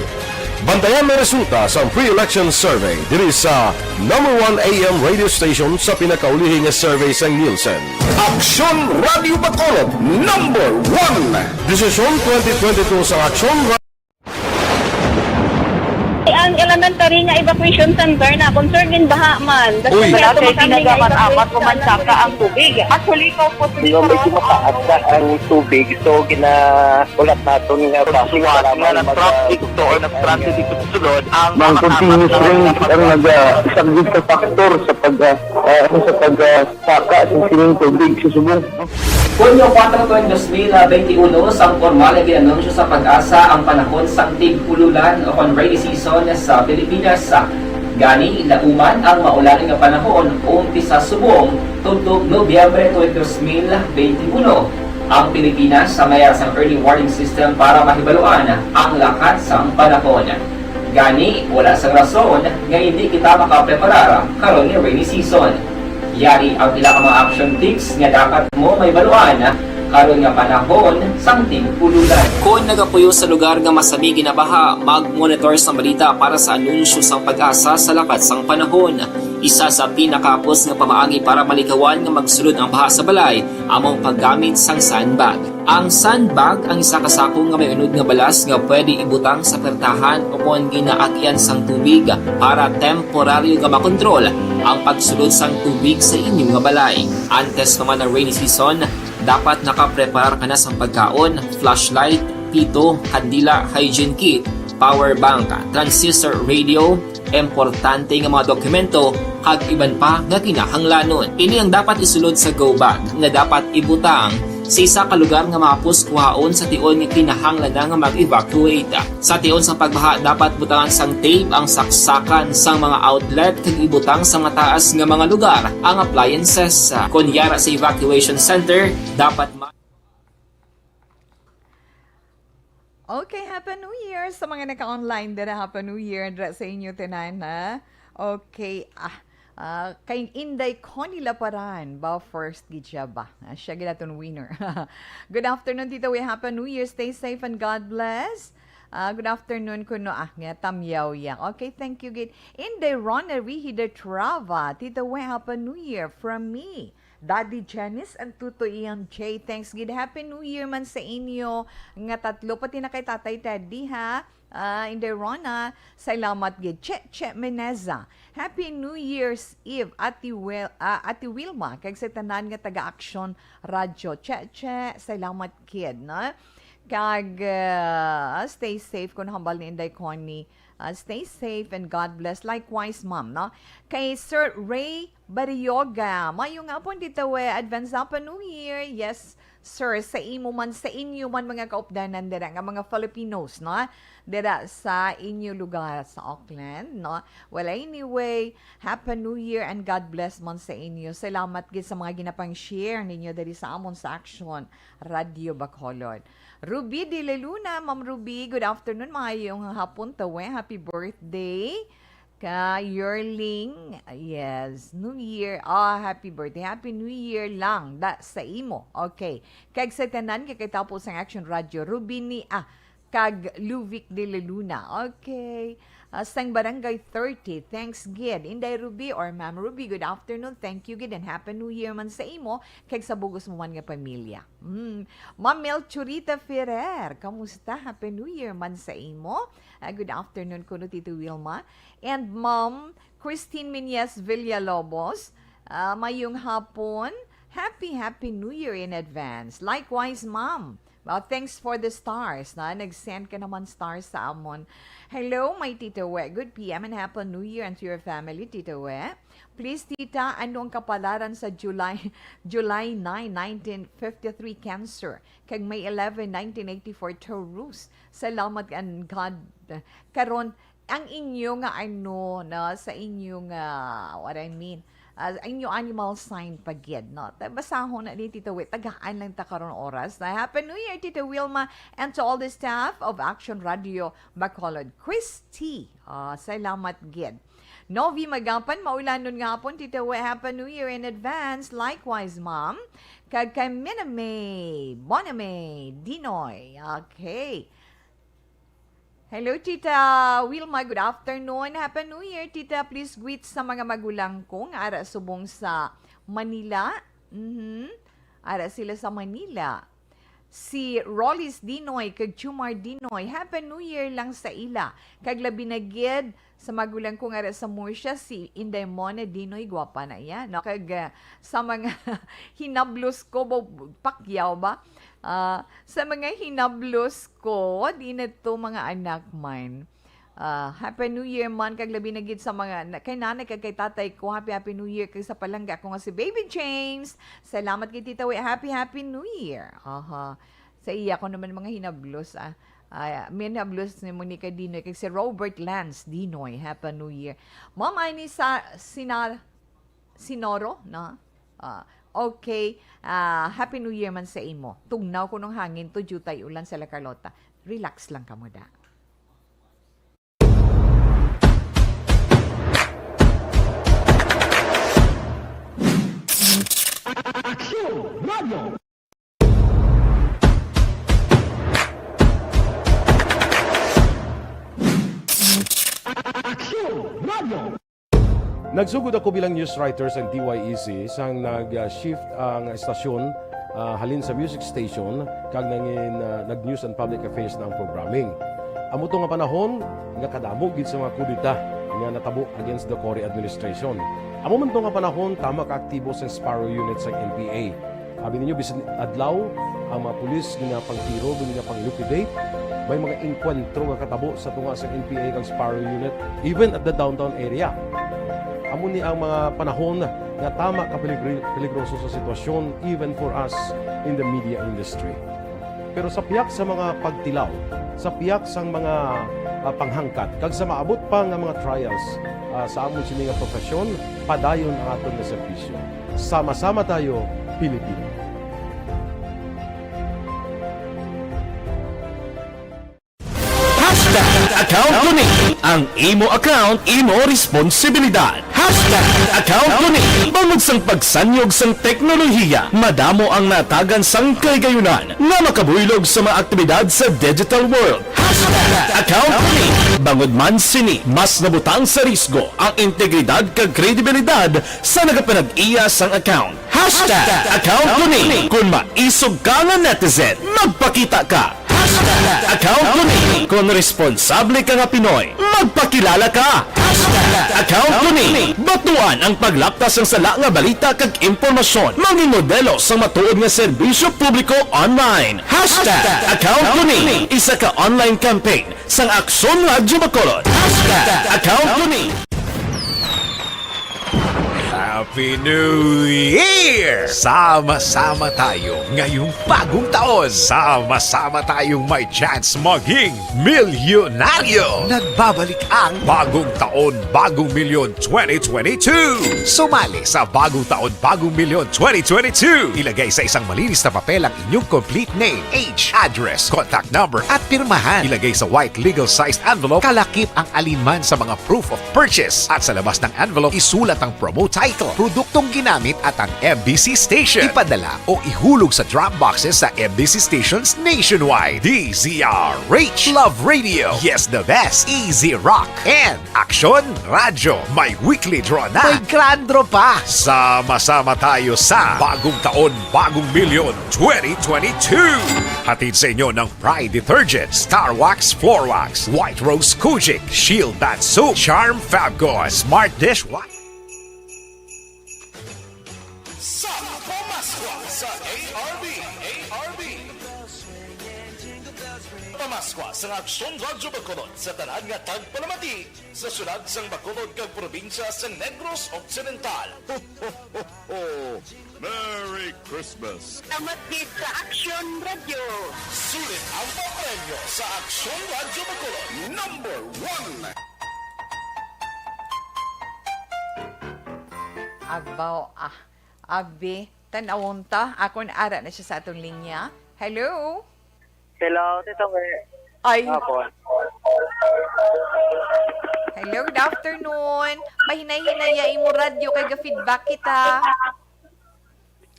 Bantayan ang resulta sang pre-election survey diri sa number one A M radio station sa pinakaulihi nga survey sang Nielsen. Aksyon Radyo Bacolod, number one. Desisyon twenty twenty-two sa Aksyon Ra- Ang elementary nga evacuation center na concern din baha man. Uy. Wala kay tinaga man, amat ko man saka ang tubig. Actually, ikaw po, Di ba, medyo mataas na ang tubig, so gina-, ulat naton nga Suwat nga nag-transit to or nag-transit dito sa sulod, ang Ang mga continuous kasama rain na ang naga-, isa gid ka factor sa pag, ah, ah, ano, sa pag, ah, saka sa sining tubig sa subong. Hunyo kuwatro, dos mil benti uno, sang pormal nga gin-anunsyo sa PAGASA ang panahon sang tig-ululan o kon rainy season sa Pilipinas. Gani, lauman ang maulan nga panahon, umpisa subong tubtob Nobyembre twenty, dos mil benti uno. Ang Pilipinas sa may sang early warning system para mahibaluan ang lakat sang panahon. Gani, wala sang rason nga hindi kita makapreparar karon nga rainy season. Yari ang pila ka mga action tips nga dapat mo mahibaluan Karon nga panahon sang tingkulugan. Kon nagapuyo sa lugar nga masami ginabaha, mag-monitor sang balita para sa anunsyo sang PAGASA sa lakat sang panahon. Isa sa pinakahapos nga pamaagi para malikawan nga magsulod ang baha sa balay amo ang paggamit sang sandbag. Ang sandbag ang isa ka sako nga may unod nga balas nga pwede ibutang sa pertahan o kon ginaagian sang tubig para temporaryo nga makontrol ang pagsulod sang tubig sa inyo nga balay. Antes pa man ang rainy season, dapat nakapreparar ka na sang pagkaon, flashlight, pito, kandila, hygiene kit, power bank, transistor radio, importante nga mga dokumento, kag iban pa nga kinahanglanon. Ini ang dapat isulod sa go bag nga dapat ibutang sa isa ka lugar nga mahapos kuhaon sa tion nga kinahanglan na nga mag-evacuate. Sa tion sang pagbaha, dapat butangan sang tape ang saksakan sang mga outlet kag ibutang sa mataas nga mga lugar ang appliances. Kon yara sa evacuation center, dapat ma- Okay, Happy New Year sa mga naka-online dira. Happy New Year dira sa inyo tanan, ha? Okay, ah, ah, kay Inday Connie Laparan, ba first gid siya ba? Ah, siya gid aton winner. Good afternoon, Tita Wi. Happy New Year. Stay safe and God bless. Ah, good afternoon kuno, ah, nga tamyaw ya. Okay, thank you gid. Inday Rona Rihida Trava, Tita Wi, Happy New Year from me. Daddy Janice and Tuto Ian J. Thanks gid. Happy New Year man sa inyo nga tatlo. Pati na kay Tatay Teddy, ha? Ah, Inday Rona, salamat gid. Che Che Meneza, Happy New Year's Eve, Ate, Wil, ah, Ate Wilma, kag sa tanan nga taga-Action Radyo. Che Che, salamat gid, no? Kag ah, stay safe kun hambal ni Inday Connie. Ah, stay safe and God bless. Likewise, ma'am, no? Kay Sir Ray Barioga, maayong hapon, Tita Wi. Advance Happy New Year. Yes, sir, sa imo man, sa inyo man, mga kaupdanan dira nga mga Filipinos, no? Dira sa inyo lugar sa Auckland, no? Well, anyway, Happy New Year and God bless man sa inyo. Salamat gid sa mga ginapang-share ninyo diri sa amon sa Action Radio Bacolod. Ruby de la Luna, Ma'am Ruby, good afternoon, maayong hapon, Tawe. Happy birthday. Ka Yerling, yes, New Year. Ah, happy birthday. Happy New Year lang da sa imo. Okay. Kag sa tanan nga kay tapos ang Action Radio, Ruby ni, ah, kag Luvic de la Luna. Okay. Ah, sang Barangay thirty. Thanks gid. Inday Ruby or Ma'am Ruby, good afternoon. Thank you gid and Happy New Year man sa imo kag sa bugos mo man nga pamilya. Mm. Ma'am Melchorita Ferrer, kamusta? Happy New Year man sa imo. Ah, good afternoon kuno, Tito Wilma. And Ma'am Christine Minyes Villalobos, ah, mayong hapon. Happy, happy New Year in advance. Likewise, ma'am. Well, thanks for the stars, na nag-send ka naman stars sa amon. Hello, my Tito We. Good P M and Happy New Year and to your family, Tito We. Please, Tita, ano ang kapalaran sa July, July nine, nineteen fifty-three Cancer, kag May eleven, nineteen eighty-four Taurus? Salamat and God. Karon, ang inyo nga ano, no, sa inyo nga, what I mean, ah, inyo animal sign pa gid, no? Ta-, basahon na ni Tito Wit, tagaan lang ta karon oras. Na Happy New Year, Tito Wilma, and to all the staff of Action Radio Bacolod. Christy, ah, salamat gid. Novi Magapan, maulanon nga hapon, Tito Wit. Happy New Year in advance. Likewise, ma'am. Kag kay Miname, Boname, Dinoy. Okay. Hello, Tita Wilma. Good afternoon. Happy New Year, Tita. Please greet sa mga magulang ko nga ara subong sa Manila. Mhm. Ara sila sa Manila. Si Rollis Dinoy kag Chumar Dinoy. Happy New Year lang sa ila. Kag labi na gid sa magulang ko nga ara sa Murcia, si Inday Mona Dinoy, gwapa na iya, no? Kag, ah, sa mga hinablos ko, bo-, pakyaw ba? Ah, sa mga hinablos ko, di na to mga anak man. Ah, Happy New Year man, kag labi na gid sa mga, na, kay nanay kag kay tatay ko, Happy Happy New Year, kag sa palangga ko nga si Baby James. Salamat kay Tita Wi, Happy Happy New Year. Aha. Sa iya ko naman mga hinablos, ah. Ah, may hinablos ni Monica Dinoy, kag si Robert Lance Dinoy, Happy New Year. Ma'am Annie sa Sina-, Sinoro, no? Ah, okay. Ah, Happy New Year man sa imo. Tugnaw ko nung hangin to, jutay ulan sa La Carlota. Relax lang kamo da. Action Radio. Nagsugod ako bilang news writer sa D Y E C sang nag-shift ang estasyon, ah, halin sa music station kag nangin, ah, nag-news and public affairs na ang programming. Amo to nga panahon nga kadamo gid sa mga kudeta nga natabo against the Cory administration. Amo man to nga panahon, tama ka aktibo sa Sparrow Unit sa N P A. Abi ninyo, bisan adlaw, ang mga pulis nga pangtiro, nga pang-liquidate, may mga engkwentro nga katabo sa tunga sa N P A kag Sparrow Unit, even at the downtown area. Amo ni ang mga panahon nga tama ka peligri-, peligroso sa sitwasyon, even for us in the media industry. Pero sa pihak sa mga pagtilaw, sa pihak sang mga, ah, panghangkat, kag sa maabot pa nga mga trials, ah, sa amon sini nga profesyon, padayon ang aton nga serbisyo. Sama-sama tayo, Pilipino. Hashtag account ko ni. Ang imo account, imo responsibilidad. Hashtag account ko ni. Bangod sang pagsanyog sang teknolohiya, madamo ang natagan sang kahigayunan nga makabuylog sa mga aktibidad sa digital world. Hashtag account ko ni. Bangod man sini, mas nabutang sa risgo ang integridad kag kredibilidad sa nagapanag-iya sang account. Hashtag account ko ni. Kung maisog ka nga netizen, magpakita ka. Hashtag account ko ni. Kung responsable ka nga Pinoy, magpakilala ka. Hashtag account ko ni. Batuan ang paglaptas sang sala nga balita kag impormasyon. Mangin modelo sang matuod nga serbisyo publiko online. Hashtag account ko ni. Isa ka online campaign sang Aksyon Radyo Bacolod. Hashtag account ko ni. Happy New Year! Sama-sama tayo ngayong bagong taon. Sama-sama tayong may chance maging milyonaryo. Nagbabalik ang Bagong Taon, Bagong Milyon twenty twenty-two. Sumali sa Bagong Taon, Bagong Milyon twenty twenty-two. Ilagay sa isang malinis na papel ang inyong complete name, age, address, contact number, at pirmahan. Ilagay sa white legal-sized envelope, kalakip ang alinman sa mga proof of purchase. At sa labas ng envelope, isulat ang promo title, produktong ginamit, at ang M B C station. Ipadala o ihulog sa drop boxes sa M B C stations nationwide. D Z R H, Love Radio, Yes the Best, Easy Rock, and Aksyon Radyo. May weekly draw na. May grand draw pa. Sama-sama tayo sa Bagong Taon, Bagong Milyon twenty twenty-two. Hatid sa inyo ng Pride Detergent, Star Wax Floor Wax, White Rose Kojic, Shield Bath Soap, Charm Fabcon, Smart Dishwash. Sa pamaskwa sa A R B, A R B. Pamaskwa sa Aksyon Radyo Bacolod sa tanan nga tagpalamati sa syudad sang Bacolod kag probinsya sang Negros Occidental. Ho, ho, ho, ho! Merry Christmas! Salamat gid sa Aksyon Radyo. Sulit ang papremyo sa Aksyon Radyo Bacolod. Number one. Agbaw, ah, agbi, tanawon ta. Akon ara na siya sa atong linya. Hello? Hello, Tito Wer. Ay. Hapon. Hello, good afternoon. Pahinay-hinaya imo radyo kay ga-feedback kita.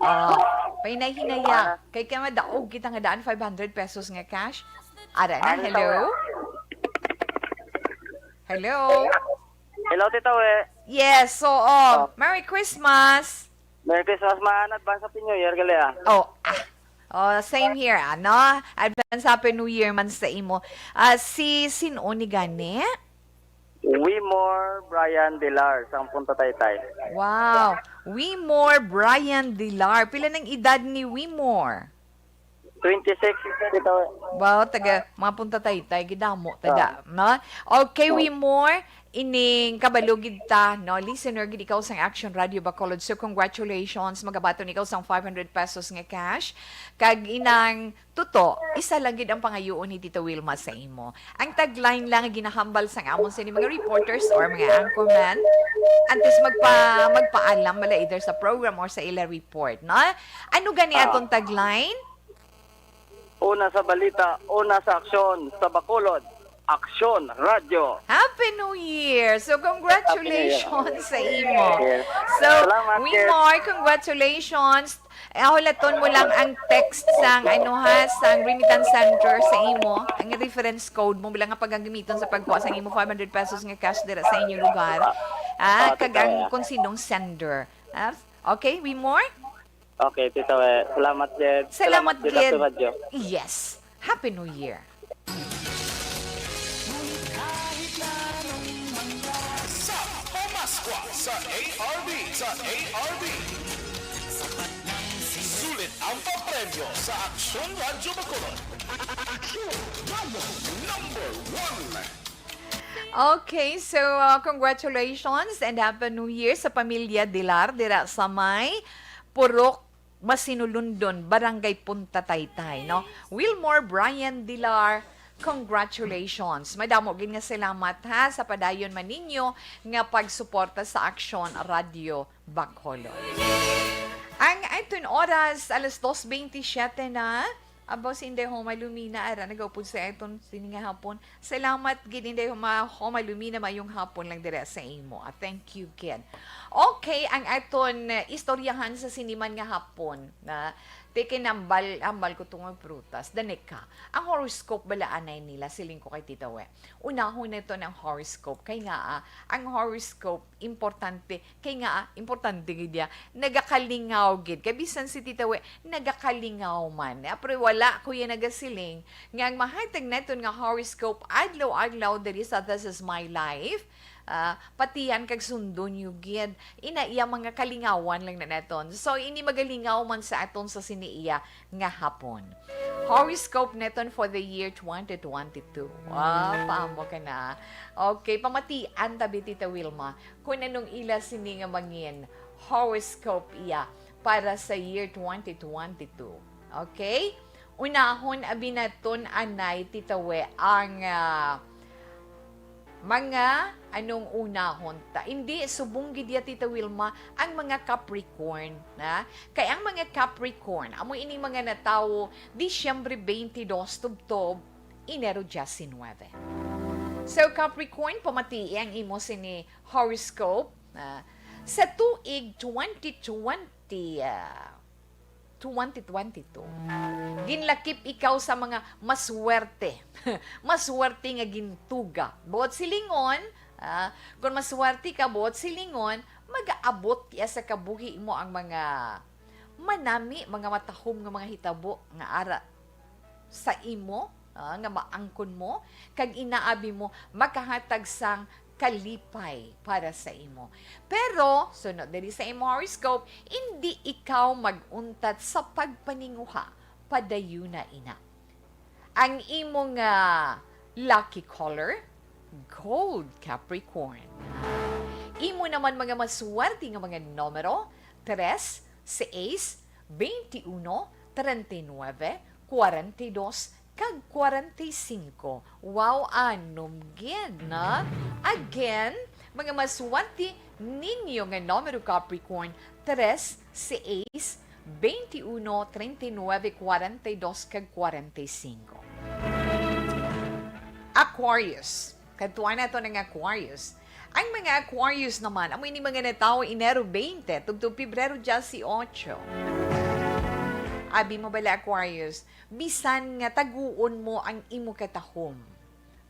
Oh, pahinay-hinaya. Kay ka madaog kita nga daan five hundred pesos nga cash. Ara na, Ano hello? Hello? Hello, Tito Wer. Yes, so, oh, Oh. Merry Christmas. Merry Christmas, man. Advance Happy New Year, gali, ah. Oh, ah. Oh, same here, ano? Advance Happy New Year man sa imo. Ah, si sin-o ni gani? Wimore Brian Dilar, sang Punta Taytay. Wow. Wimore Brian Dilar. Pila nang edad ni Wimore? Twenty-six, Tito. Wow, taga mga Punta Taytay, gidamo, taga, Ah. no? Okay, Ah. Wimore, ining kabalo gid ta, no? Listener gid ikaw sang Action Radio Bacolod. So, congratulations. Magabaton ikaw sang five hundred pesos nga cash. Kag inang tuto, isa lang gid ang pangayoon ni Tito Wilma sa imo. Ang tagline lang nga ginahambal sang amon sini mga reporters or mga anchorman, antes magpa-, magpaalam bala either sa program or sa ila report, no? Ano gani Ah. atong tagline? Una sa balita, una sa aksyon, sa Bacolod, Aksyon Radyo. Happy New Year! So, congratulations sa imo. Yes. So, Salamat, Ken. Wilmar, congratulations. Eh, hulaton mo lang ang text sang, ano ha, sang remittance center sa imo, ang reference code mo bilang nga pagagamiton sa pagkuha sang imo five hundred pesos nga cash dira sa inyo lugar. Ah, Ah, kag tita, ang ya. Kung sinong sender. Ah, okay, Wilmar? Okay, Tita We. Salamat, Jed. Salamat, Jed, Gid. Ate Radyo. Yes. Happy New Year. Sa Pamaskwa sa A R B, sa A R B. Sulit ang papremyo sa Aksyon Radyo Bacolod. Aksyon Radyo number one. Okay, so uh, congratulations and Happy New Year sa pamilya Dilar dira sa may Purok Masinulundon, Barangay Punta Taytay, no? Wilmore Brian Dilar, congratulations. Madamo gid nga salamat ha sa padayon man ninyo nga pagsuporta sa Aksyon Radyo Bacolod. Ang aton oras, alas dos veintisiete na. Abaw si Inday Homa Lumina, ara, nagaupod sa aton sini nga hapon. Salamat gid, Inday Homa, Homa Lumina, mayong hapon lang dira sa imo. Ah, thank you, Ken. Okay, ang aton eh, istoryahan sa siniman nga hapon na tikinambal, ambal ko tungod prutas. Danica, ang horoscope bala anay nila, siling ko kay Tita We. Unahon naton ang horoscope. Kay nga, ah, ang horoscope, importante. Kay nga, ah, importante gid ya. Nagakalingaw gid. Kay bisan si Tita We, nagakalingaw man. Ah, pero wala ko yan nagasiling. Nga ang mahatag naton nga horoscope, adlaw-adlaw, diri sa This Is My Life, ah, patihan kag sundon niyo gid. Ina iya mga kalingawan lang na naton. So, ini magalingaw man sa aton sa sini iya nga hapon. Horoscope naton for the year twenty twenty-two. Wow, paamo ka na. Okay, pamatian ta bi, Tita Wilma, kung anong ila sini nga mangin horoscope iya para sa year twenty twenty-two. Okay? Unahon abi naton anay, Tita We, ang ah, mga anong unahon ta. Hindi, subong gid ya, Tita Wilma, ang mga Capricorn, na? Kay ang mga Capricorn, amo ini mga natawo Disyembre twenty-two tubtob Enero diecinuebe. So, Capricorn, pamatii ang imo sini horoscope, na? Sa tuig twenty twenty, ah, twenty twenty-two. Ginlakip ikaw sa mga maswerte. Maswerte nga gintuga. Buot silingon, ah, kung maswerte ka, buot silingon, mag-aabot ya sa kabuhi mo ang mga manami, mga matahom nga mga hitabo nga ara sa imo, ah, nga maangkon mo, kag inaabi mo makahatag sang kalipay para sa imo. Pero, sunod diri sa imo horoscope, indi ikaw mag-untat sa pagpaninguha. Padayuna ina. Ang imo nga lucky color, gold, Capricorn. Imo naman mga maswerte nga mga numero, tres, seis, veintiuno, treinta y nueve, cuarenta y dos, kag kwarenta y singko. Wow, anom gid, na? Again, mga maswerte ninyo nga numero, Capricorn, tres, seis, veintiuno, treinta y nueve, cuarenta y dos, kag cuarenta y cinco. Aquarius. Kadtuan nato ng Aquarius. Ang mga Aquarius naman, amo ini mga natawo Enero twenty, tugtog Pebrero dieciocho. Abi mo bala, Aquarius, bisan nga taguon mo ang imo katahom.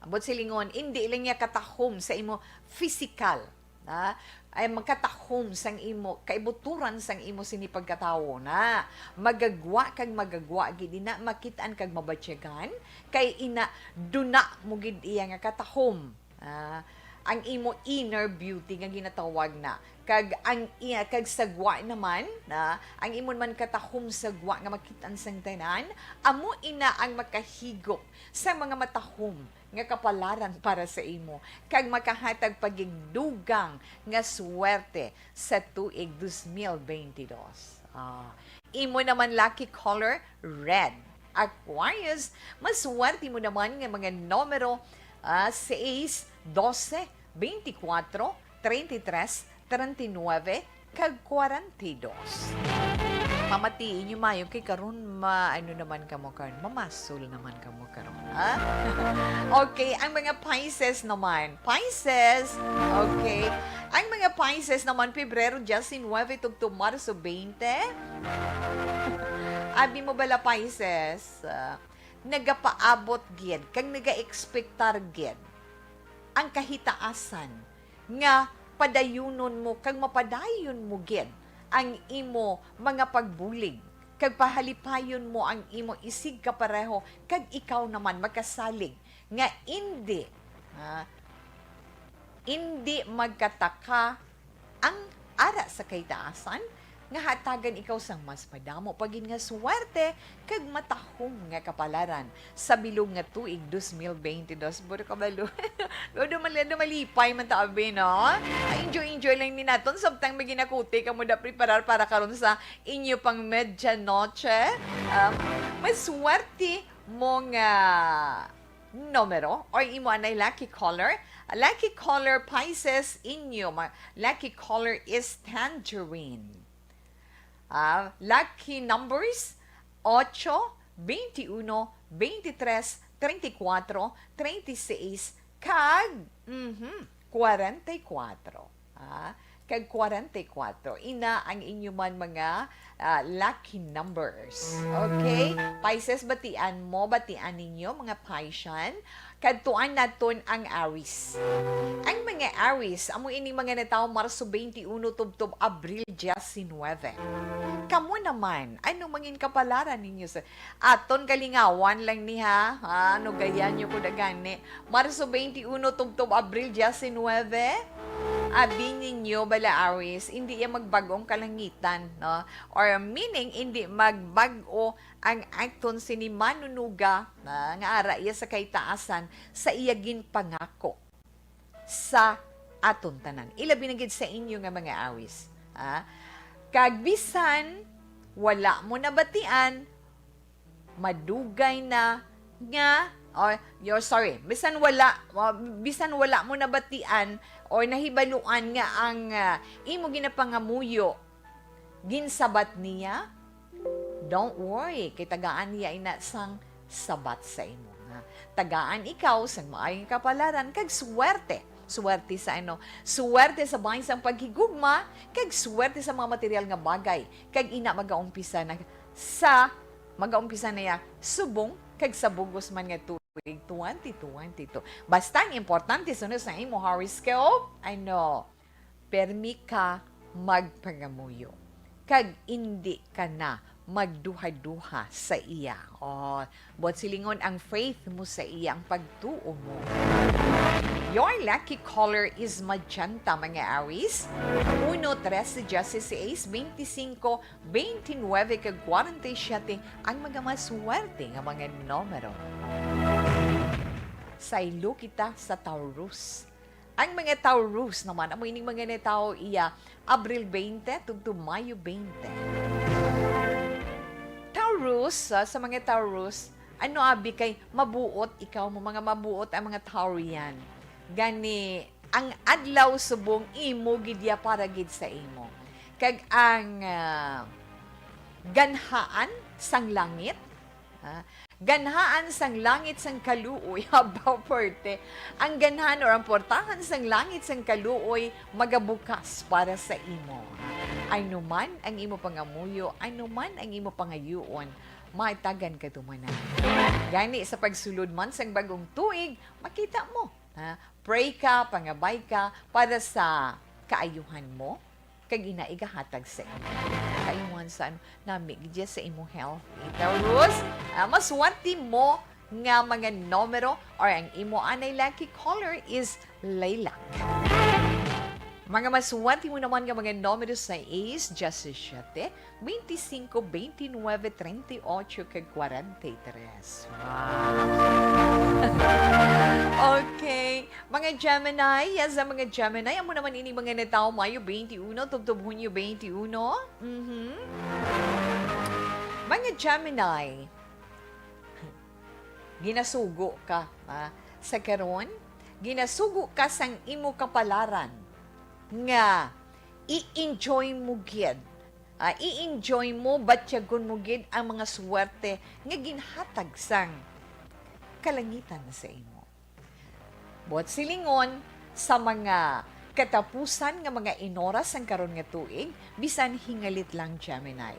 Ambot silingon, indi lang niya katahom sa imo physical, ha? Ay magkatahom sang imo, kaibuturan sang imo sini pagkatawo na. Magagwa kag magagwa gid ina, makit-an kag mabatyagan, kay ina, duna mo gid iya nga katahom. Ah, ang imo inner beauty nga ginatawag na, kag ang iya, kag sagwa naman na, ang imo man katahom sagwa nga makit-an sang tanan, amo ina ang makahigop sa mga matahom nga kapalaran para sa imo, kag makahatag pa gid dugang nga swerte sa tuig dos mil beintidos. Ah, imo naman lucky color, red. Aquarius, maswerte mo naman nga mga numero, ah, seis, doce, veinticuatro, treinta y tres, treinta y nueve, kag kwarenta y dos. Pamati inyo mayo kay karon ma-, ano naman kamo karon, mamasol naman kamo karon, ha? Okay, ang mga Pisces naman. Pisces, okay. Ang mga Pisces naman, Pebrero diecinuebe tubtob Marso twenty. Abi mo bala, Pisces, ah, nagapaabot gid kag nagaekspektar gid ang kahitaasan nga padayunon mo kag mapadayon mo gid ang imo mga pagbulig, kag pahalipayon mo ang imo isigkapareho, kag ikaw naman makasalig nga indi, ah, indi magkataka ang ara sa kahitaasan nga hatagan ikaw sang mas madamo pa gid nga swerte kag matahom nga kapalaran sa bilog nga tuig dos mil bente dos. Puro kabalo. Pero dumali-, dumalipay man ta, abi, no? Ah, enjoy-enjoy lang ni naton samtang may ginakuti kamo da preparar para karon sa inyo pang medianoche. Um, maswerte mo nga numero or imo anay lucky color. Lucky color, Pisces, inyo ma-, lucky color is tangerine. Ah, lucky numbers, ocho, veintiuno, veintitrés, treinta y cuatro, treinta y seis, kag, mhm, kwarenta y kuwatro. Ah, kag kwarenta y kuwatro. Ina ang inyo man mga, ah, lucky numbers. Okay? Pisces, batian mo, batian ninyo, mga Piscean. Kadtuan naton ang Aries. Ang mga Aries, amo ini mga natawo Marso twenty-one tubtob Abril diecinuebe. Kamo naman, ano mangin kapalaran ninyo sa aton kalingawan lang ni, ha? Ha? Ano gaya nyo ko dagani? Marso twenty-one tubtob Abril diecinuebe. Abi ninyo bala, Aries, hindi iya magbag-ong kalangitan, no? Or meaning, hindi magbag-o ang aton sini manunuga, na, nga ara iya sa kahitaasan sa iya ginpangako sa aton tanan. Ilabi na gid sa inyo nga mga Aries, ha? Kag bisan wala mo nabatian, madugay na nga, or, you're sorry, bisan wala, uh, bisan wala mo nabatian or nahibaluan nga ang, uh, imo ginapangamuyo ginsabat niya, don't worry, kay tagaan niya ina sang sabat sa imo, ha? Tagaan ikaw sang maayong kapalaran kag swerte. Swerte sa ano? Swerte sa bahin sang paghigugma kag swerte sa mga material nga bagay. Kag ina magaumpisa na sa Magaumpisa na iya subong kag sa bug-os man nga tuig twenty twenty-two. Basta ang importante sunod sa imo horoscope, ano, permi ka magpangamuyo. Kag indi ka na magduha-duha sa iya. Oh, buot silingon, ang faith mo sa iya, ang pagtuo mo. Your lucky color is magenta, mga Aries. Uno, trese, dieciséis, veinticinco, twenty-nine kag forty-seven ang mga maswerte nga mga numero. Saylo kita sa Taurus. Ang mga Taurus naman, amo ining mga natawo iya Abril twenty tubtob Mayo twenty. Taurus, ah, sa mga Taurus, ano abi kay mabuot ikaw mo, mga mabuot ang mga Taurian. Gani, ang adlaw subong imo gid ya para gid sa imo. Kag ang, ah, ganhaan sang langit, ha? Ganhaan sang langit sang kaluoy, habaw perte. Ang ganhaan or ang portahan sang langit sang kaluoy magabukas para sa imo. Ano man ang imo pangamuyo, ano man ang imo pangayuon, matagan ka tumanan. Gani sa pagsulod man sang bag-ong tuig, makita mo, ha? Pray ka, pangabay ka para sa kaayuhan mo, kag ina igahatag sa imo. Kaayuhan sa ano, nami gid sa imo health. Taurus, ah, maswerte mo nga mga numero or ang imo anay lucky color is lilac. Mga maswerte mo naman nga mga numero sa Ace, diyasisiete, veinticinco, veintinuebe, treinta y ocho, kag kwarenta y tres. Wow. Okay. Mga Gemini, yes, ang mga Gemini, amo naman ini mga natawo Mayo twenty-one, tubtob Hunyo twenty-one. Mhm. Mga Gemini, ginasugo ka, ha? Sa karon, ginasugo ka sang imo kapalaran nga I-enjoy mo gid. Ah, i-enjoy mo, batyagon mo gid ang mga swerte nga ginhatag sang kalangitan sa imo. Buot silingon, sa mga katapusan nga mga inoras sang karon nga tuig, bisan hingalit lang, Gemini.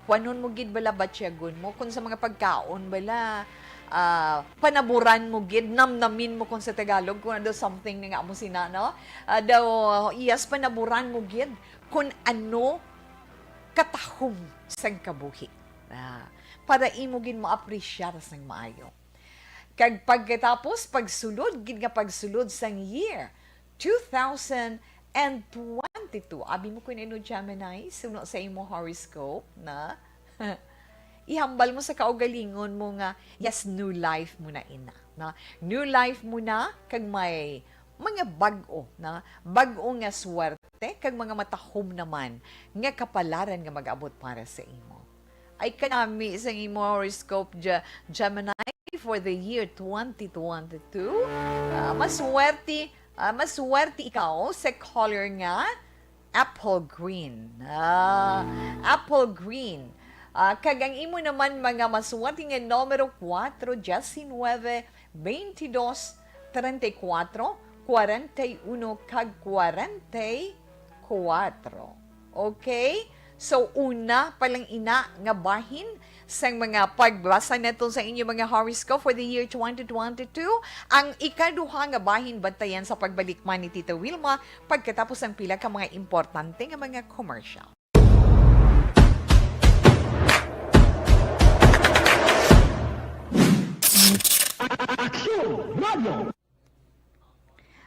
Kuanon mo gid bala, batyagon mo, kung sa mga pagkaon bala, ah, panaburan mo gid, namnamin mo kung sa Tagalog, kung ano something na nga amo sina, no? Ah, daw, yes, panaburan mo gid kung ano katahom sang kabuhi. Ah, para imo gid maapresyar sang maayo. Kag pagkatapos, pagsulod gid nga pagsulod sang year two thousand twenty-two. Abi mo ko ino, Gemini, suno sa imo horoscope, na? Ihambal mo sa kaugalingon mo nga, yes, new life mo na ina, na? New life mo na, kag may mga bag-o, na? Bag-o nga swerte, kag mga matahom naman nga kapalaran nga mag-abot para sa imo. Ay, kanami sa imo horoscope, Ge-, Gemini, for the year twenty twenty-two. Ah, maswerte, ah, maswerte ikaw sa color nga apple green. Ah, apple green. Ah, kag ang imo naman mga maswerte nga numero, kuwatro, diyasinuwebe, baintidos, treinta y kuatro, kwarenta y uno, kag kwarenta y kuatro. Okay? So, una pa lang ina nga bahin sang mga pagbasa nato sa inyo mga horoscope for the year twenty twenty-two, ang ikaduha nga bahin bantayan sa pagbalik man ni Tita Wilma pagkatapos ang pila ka mga importante nga mga commercial. Aksyon Radio.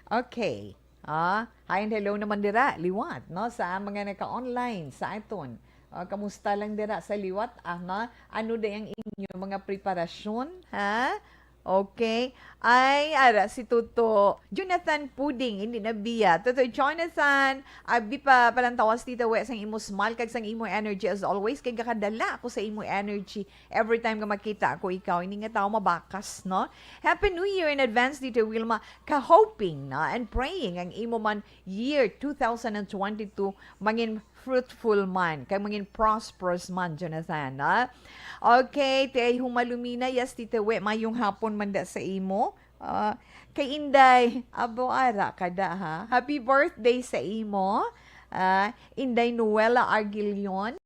Okay. Ah, hi and hello naman dira, liwat, no? Sa mga naka-online, sa aton. Ah, kamusta lang dira sa liwat, ah, no? Ano day ang inyo mga preparasyon, ha? Okay. Ay, ara, si Toto. Jonathan Puding, hindi na biya. Toto Jonathan, abi pa palantawas, Tita We, sang imo smile kag sang imo energy as always. Kay gakadala ako sa imo energy every time nga makita ako ikaw. Hindi nga tao mabakas, no? Happy New Year in advance, Tita Wilma. Ka-hoping na and praying ang imo man year two thousand and twenty-two mangin fruitful man, kag mangin prosperous man, Jonathan, ha? Okay, ti ay humalumina, yes, Tita We, mayong hapon man da sa imo. Ah, kay Inday, abo ara ka da, ha? Happy birthday sa imo. Ah, Inday Noela Arguillon.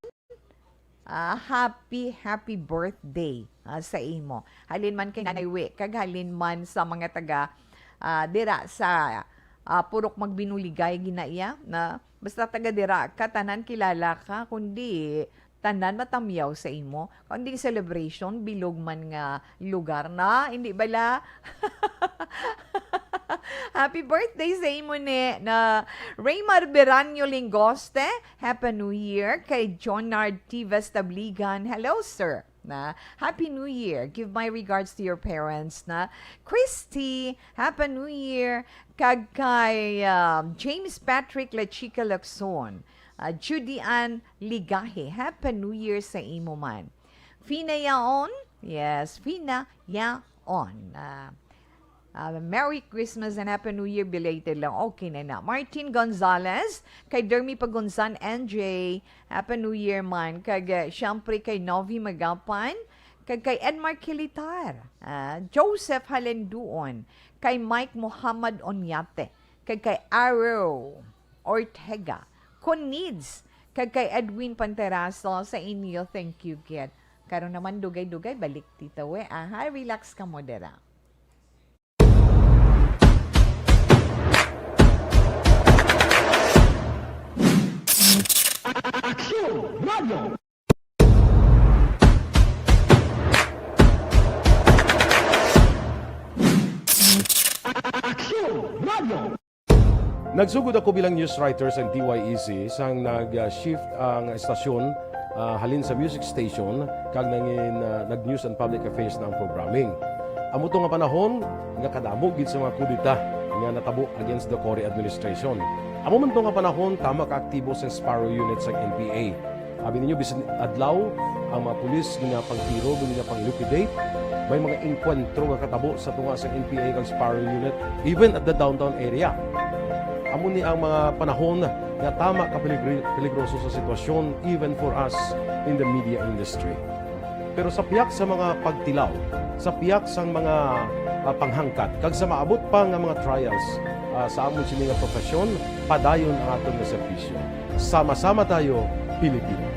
Ah, happy, happy birthday, ah, sa imo. Halin man kay Nanay We, kag halin man sa mga taga, ah, dira sa, ah, Purok Magbinuligay, ginaiya, na basta taga dira ka, tanan kilala ka, kundi tanan matamyaw sa imo. Kundi celebration, bilog man nga lugar na, hindi bala? Happy birthday sa imo ni na Raymar Beranyo Lingoste. Happy New Year kay Jonard Tivas Tabligan. Hello, sir. Na, Happy New Year. Give my regards to your parents, na. Christy, Happy New Year. Kag kay, um, James Patrick La Chica Lacson. Ah, Judy Ann Ligahe, Happy New Year sa imo man. Fina Yaon, yes, Fina Yaon. Ah, ah, Merry Christmas and Happy New Year, belated lang. Okay na na. Martin Gonzalez, kay Dermy Pagunsan, N J, Happy New Year man. Kag, ah, siyempre kay Novi Magapan, kag kay Edmar Kilitar, ah, Joseph Halenduon, kay Mike Muhammad Onyate, kag kay Arrow Ortega, Conids, kag kay Edwin Panteraso sa inyo, thank you gid. Karon naman, dugay-dugay, balik, Tita We, aha, relax ka mo dira. Aksyon Radio. Aksyon Radio. Nagsugod ako bilang news writer sa D Y E C sang nag-shift ang estasyon, ah, halin sa music station kag nangin, ah, nag-news and public affairs na ang programming. Amo to nga panahon nga kadamo gid sa mga kudeta nga natabo against the Cory administration. Amo man to nga panahon tama ka aktibo sa Sparrow Unit sang N P A. Abi ninyo, bisan adlaw, ang mga pulis ginapangtiro, ginapang-liquidate. May mga engkwentro nga katabo sa tunga sa N P A kag Sparrow Unit, even at the downtown area. Amo ni ang mga panahon nga tama ka peligri-, peligroso sa sitwasyon even for us in the media industry. Pero sa pihak sa mga pagtilaw, sa pihak sang mga, ah, panghangkat, kag sa maabot pa nga mga trials, ah, sa amon sini nga profesyon, padayon ang aton nga serbisyo. Sama-sama tayo, Pilipino.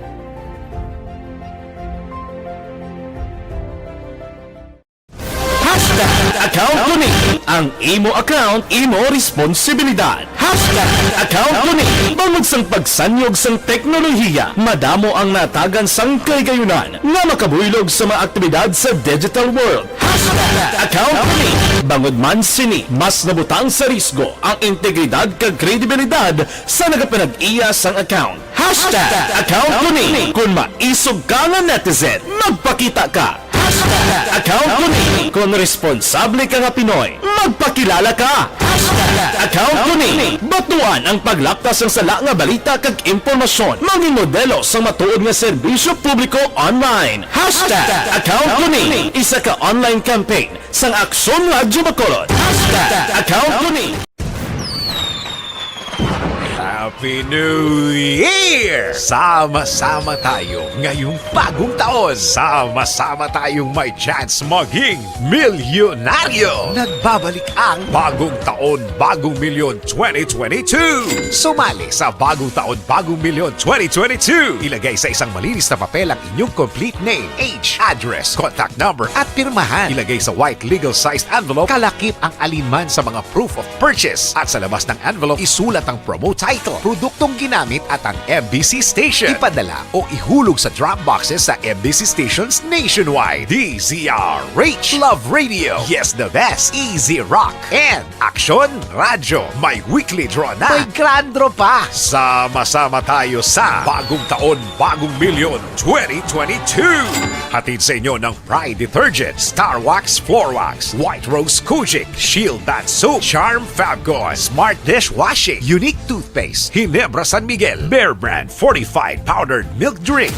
Hashtag account ko ni. Ang imo account, imo responsibilidad. Hashtag account ko ni. Bangod sang pagsanyog sang teknolohiya, madamo ang natagan sang kahigayunan nga makabuylog sa mga aktibidad sa digital world. Hashtag account ko ni. Bangod man sini, mas nabutang sa risgo ang integridad kag kredibilidad sa nagapanag-iya sang account. Hashtag account ko ni. Kung maisog ka nga netizen, magpakita ka. Hashtag account ko ni. Kung responsable ka nga Pinoy, magpakilala ka. Hashtag account ko ni. Batuan ang paglaptas sang sala nga balita kag impormasyon. Mangin modelo sang matuod nga serbisyo publiko online. Hashtag account ko ni. Isa ka online campaign sang Aksyon Radyo Bacolod. Hashtag account ko ni. Happy New Year! Sama-sama tayo ngayong bagong taon. Sama-sama tayong may chance maging milyonaryo. Nagbabalik ang Bagong Taon, Bagong Milyon twenty twenty-two. Sumali sa Bagong Taon, Bagong Milyon twenty twenty-two. Ilagay sa isang malinis na papel ang inyong complete name, age, address, contact number, at pirmahan. Ilagay sa white legal-sized envelope. Kalakip ang alinman sa mga proof of purchase. At sa labas ng envelope, isulat ang promo title, produktong ginamit, at ang M B C station. Ipadala o ihulog sa drop boxes sa M B C stations nationwide. D Z R H, Love Radio, Yes the Best, Easy Rock, and Aksyon Radyo. May weekly draw na. May grand draw pa. Sama-sama tayo sa Bagong Taon, Bagong Milyon twenty twenty-two. Hatid sa inyo ng Pride Detergent, Star Wax Floor Wax, White Rose Kojic, Shield Bath Soap, Charm Fabcon, Smart Dishwashing, Unique Toothpaste, Ginebra San Miguel, Bear Brand Fortified Powdered Milk Drink.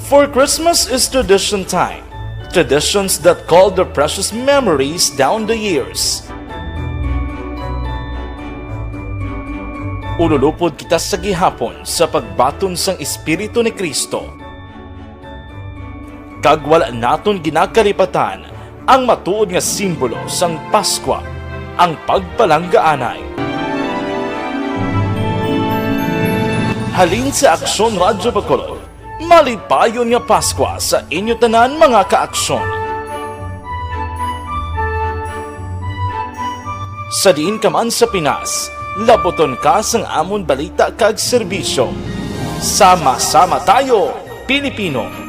For Christmas is tradition time, traditions that call their precious memories down the years. Ululupod kita sa gihapon sa pagbaton sang Espiritu ni Cristo, kag wala naton ginakalipatan ang matuod nga simbolo sang Paskwa, ang pagpalanggaanay. Halin sa Aksyon Radyo Bacolod, malipayon nga Paskwa sa inyo tanan, mga ka-aksyon. Sa diin ka man sa Pinas, labuton ka sang amon balita kag serbisyo. Sama-sama tayo, Pilipino!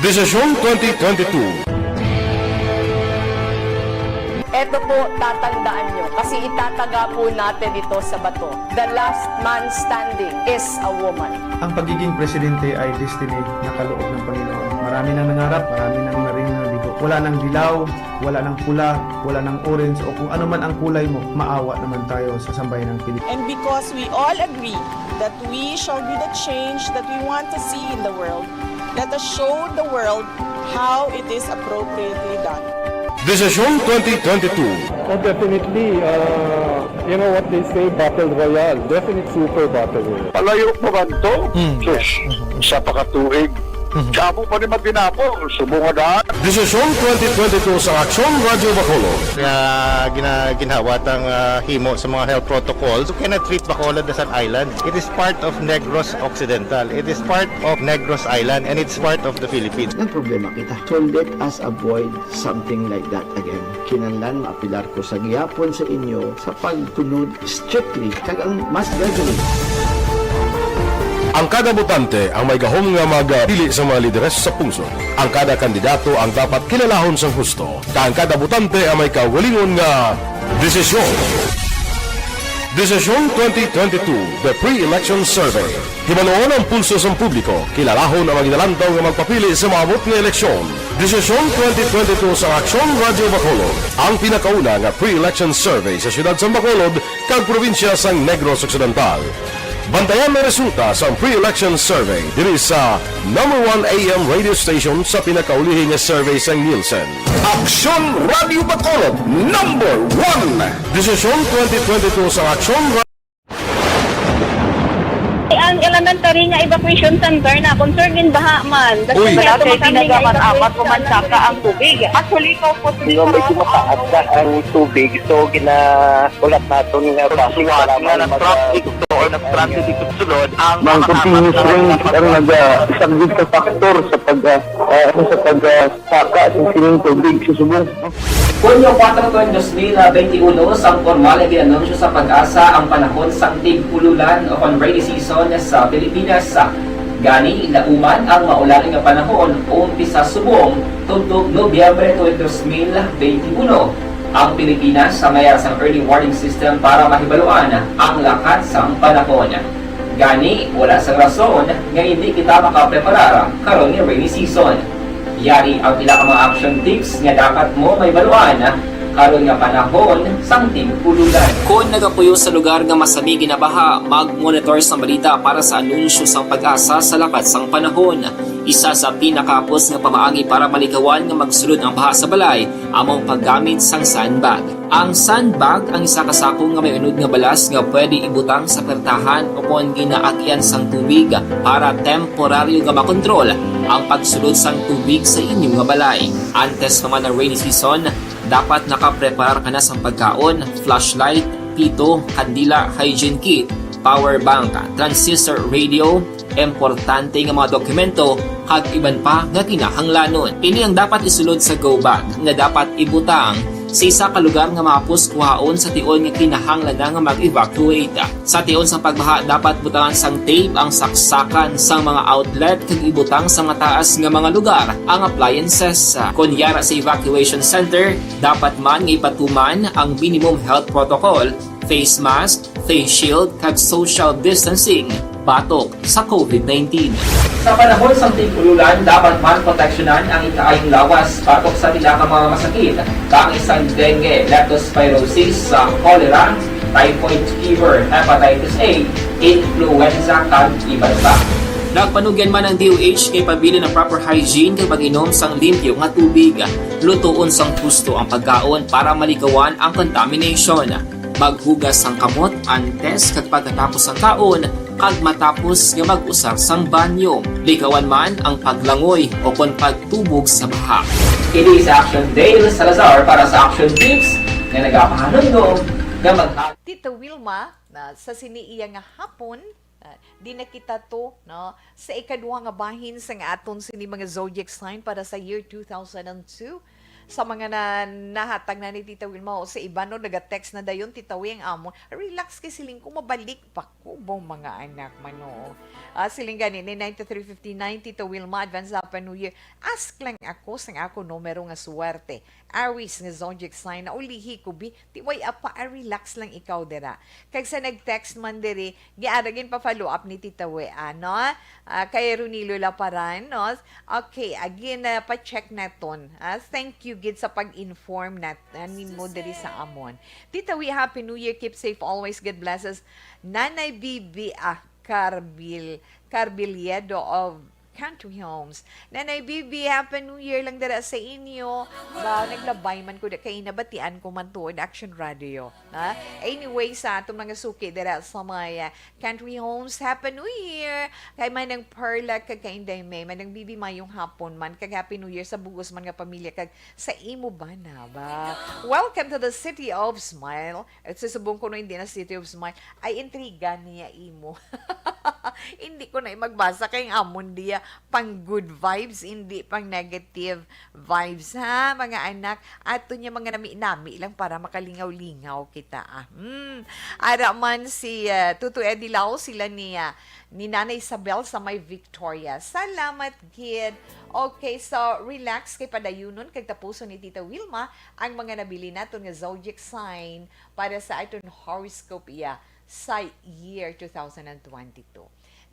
Desisyon twenty twenty-two. Eto po, tatandaan nyo, kasi itataga po natin ito sa bato. The last man standing is a woman. Ang pagiging presidente ay destiny na kaloob ng Panginoon. Marami nang nangarap, marami nang naring nabigo. Wala nang dilaw, wala nang pula, wala nang orange, o kung ano man ang kulay mo, maawa naman tayo sa sambayanang Pilipino. And because we all agree that we shall be the change that we want to see in the world, let us show the world how it is appropriately done. Desisyon twenty twenty-two. Oh, definitely, uh, you know what they say, battle royale. Definite super battle royale. Palayo pa man to? Mm. Sus, isa pa ka tuig. Mhm. Damo pa ni matinapo, subong nga daan. Desisyon twenty twenty-two sa Aksyon Radyo Bacolod. Nga gina-, ginhawa tang, ah, himo sa mga health protocols. You cannot treat Bacolod as an island. It is part of Negros Occidental. It is part of Negros Island, and it's part of the Philippines. Nagproblema kita. So let us avoid something like that again. Kinahanglan maapelar ko sa gihapon sa inyo sa pagsunod strictly kag ang mass gathering. Ang kada botante ang may gahom nga magpili sa mga lideres sa pungsod. Ang kada kandidato ang dapat kilalahon sang husto, kag ang kada botante ang may kaugalingon nga desisyon. Desisyon twenty twenty-two, The Pre-Election Survey. Hibaluon ang pulso sang publiko, kilalahon ang mga ginalantaw nga magpapili sa maabot nga eleksyon. Desisyon twenty twenty-two sa Aksyon Radyo Bacolod, ang pinakauna nga pre-election survey sa siyudad sang Bacolod kag probinsya sang Negros Occidental. Bantayan ang resulta sang pre-election survey diri sa number one A M radio station sa pinakaulihi nga survey sang Nielsen. Aksyon Radio Bacolod, number one. Desisyon twenty twenty-two sa Aksyon Ra- Ang elementary nga evacuation center na concern din baha man. Uy. Dati kay tinaga man amat ko man saka ang tubig. Actually, ikaw po, Di ba, medyo mataas na ang tubig, so ginahulat naton nga Sa suwat nga nag-traffic to or nag-traffic dito sulod, ang Mang mga continuous apat na rain ang nag-, ah, isa gid ka factor sa pag, ah, ah, ano, sa pag, ah, saka sa sining tubig sa subong. Hunyo kuwatro, dos mil benti uno, sang pormal nga gin-anunsyo sa PAGASA ang panahon sang tig-ululan o kon rainy season sa Pilipinas. Gani, nauman ang maulan nga panahon umpisa subong tubtob Nobyembre twenty, dos mil benti uno. Ang Pilipinas sa may sang early warning system para mahibaluan ang lakat sang panahon. Gani, wala sang rason nga hindi kita makapreparar karon nga rainy season. Yari ang pila ka mga action tips nga dapat mo mahibaluan karon nga panahon sang tig-ululan. Kon nagapuyo sa lugar nga masami ginabaha, mag-monitor sang balita para sa anunsyo sang PAGASA sa lakat sang panahon. Isa sa pinakahapos nga pamaagi para malikawan nga magsulod ang baha sa balay amo ang paggamit sang sandbag. Ang sandbag ang isa ka sako nga may unod nga balas nga pwede ibutang sa pertahan o kon ginaagyan sang tubig para temporaryo nga makontrol ang pagsulod sang tubig sa inyo nga balay. Antes pa man ang rainy season, dapat nakapreparar ka na sang pagkaon, flashlight, pito, kandila, hygiene kit, power bank, transistor radio, importante nga mga dokumento, kag iban pa nga kinahanglanon. Ini ang dapat isulod sa go bag nga dapat ibutang sa isa ka lugar nga mahapos kuhaon sa tion nga kinahanglan na nga mag-evacuate. Sa tion sang pagbaha, dapat butangan sang tape ang saksakan sang mga outlet kag ibutang sa mataas nga mga lugar ang appliances. Kon yara sa evacuation center, dapat man nga ipatuman ang minimum health protocol, face mask, face shield, kag social distancing batok sa COVID nineteen. Sa panahon sang tig-ululan, dapat man proteksyonan ang ikaayong lawas batok sa pila ka mga masakit, kaangay sang dengue, leptospirosis, sa cholera, typhoid fever, hepatitis A, influenza, kag iban pa. Nagpanugyan man ang D O H nga ipabilin ang proper hygiene kag pag-inom sang limpyo nga tubig. Lutoon sang husto ang pagkaon para malikawan ang contamination. Maghugas sang kamot antes kag pagkatapos sang kaon, kag matapos nga mag-usar sang banyo. Likawan man ang paglangoy o kon pagtubog sa baha. Kini sa Action Dale Salazar para sa Action Tips nga nagapahanumdom nga mag- Tita Wilma, na sa sini iya nga hapon, ah, di na kita to, no, sa ikaduha nga bahin sang aton sini mga zodiac sign para sa year two thousand and two. Sa mga na, nahatag na ni Tita Wilma o sa iban, no, naga-text na dayon, Tita Wi, ang amon. Relax kay siling ko, mabalik pa ko, bong mga anak, mano. Ah, siling gani ni ninety-three fifty-nine, Tita Wilma, advance Happy New Year. Ask lang ako sang ako numero nga swerte. Aries nga zodiac sign, naulihi ko, bi. Ti way apa, ah, relax lang ikaw dira. Kag sa nag-text man diri, giara gin pa-follow up ni Tita Wi, ano? Ah, kay Ronilo Laparan, no? Okay, again, ah, pa-check naton. Ah, thank you gid sa pag-inform nat-, ah, nimo diri sa amon. Tita Wi, Happy New Year. Keep safe always. God bless us. Nanay Bibi, ah, Carbil, Carbiliedo of Country Homes. Nanay Bibi, Happy New Year lang dira sa inyo. Ba, naglabay man ko, da kay nabatian ko man tuod Action Radio. Ha? Anyway, sa atong mga suki dira sa may, ah, Country Homes, Happy New Year! Kay Manang Perla, kag kay Inday May, Manang Bibi, mayong hapon man, kag Happy New Year sa bugos man nga pamilya, kag sa imo bana ba. Welcome to the City of Smile. At sa subong ko, no, hindi na City of Smile. Ay, intriga niya imo. Hindi ko na magbasa kay ang amon diya pang good vibes, hindi pang negative vibes, ha, mga anak. Ato niya mga nami-nami lang para makalingaw-lingaw kita, ah. Hmm. Ara man si, ah, Tuto Eddie Lau, sila ni, ah, ni Nanay Isabel sa may Victoria. Salamat gid. Okay, so relax kay padayunon kag tapuson ni Tita Wilma ang mga nabili naton nga zodiac sign para sa aton horoscope iya sa year two thousand and twenty-two.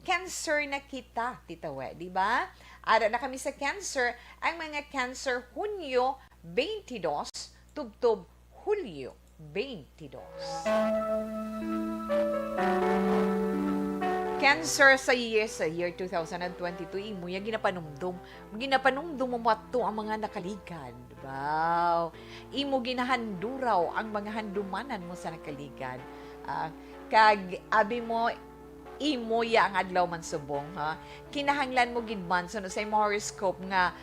Cancer na kita, Tita We, di ba? Ara na kami sa Cancer, ang mga Cancer Hunyo twenty-two tubtob Hulyo twenty-two. Cancer sa year, sa year two thousand and twenty-two, imo ya ginapanumdom, ginapanumdom mo mato ang mga nakaligad. Wow! Imo ginahanduraw ang mga handumanan mo sa nakaligad. Ah, kag abi mo, imo ya ang adlaw man subong, ha? Kinahanglan mo gid man, suno sa imo horoscope, nga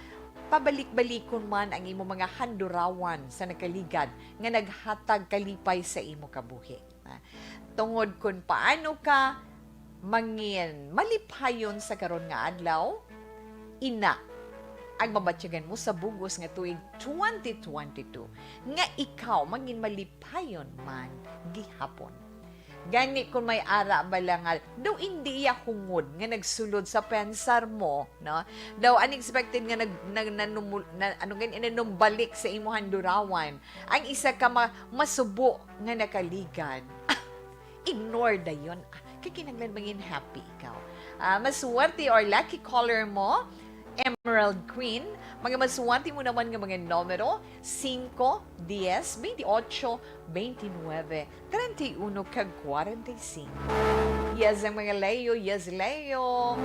pabalik-balikon man ang imo mga handurawan sa nakaligad nga naghatag kalipay sa imo kabuhi. Ah, tungod kon paano ka mangin malipayon sa karon nga adlaw, ina ang mabatyagan mo sa bug-os nga tuig twenty twenty-two, nga ikaw mangin malipayon man gihapon. Gani, kung may ara bala nga, daw indi iya hungod nga nagsulod sa pensar mo, no? Daw unexpected nga nag-, nag-, nanumul-, na, ano gani, nanumbalik sa imo handurawan ang isa ka ma-, masubo nga nakaligad. Ignore dayon. Ah, kay kinahanglan mangin happy ikaw. Ah, maswerte or lucky color mo, Emerald Queen. Mga maswerte mo naman nga mga numero, singko, diyes, bentiocho, bentinawe, treinta y uno, kag kwarenta y cinco. Yes, ang mga Leo, yes, Leo.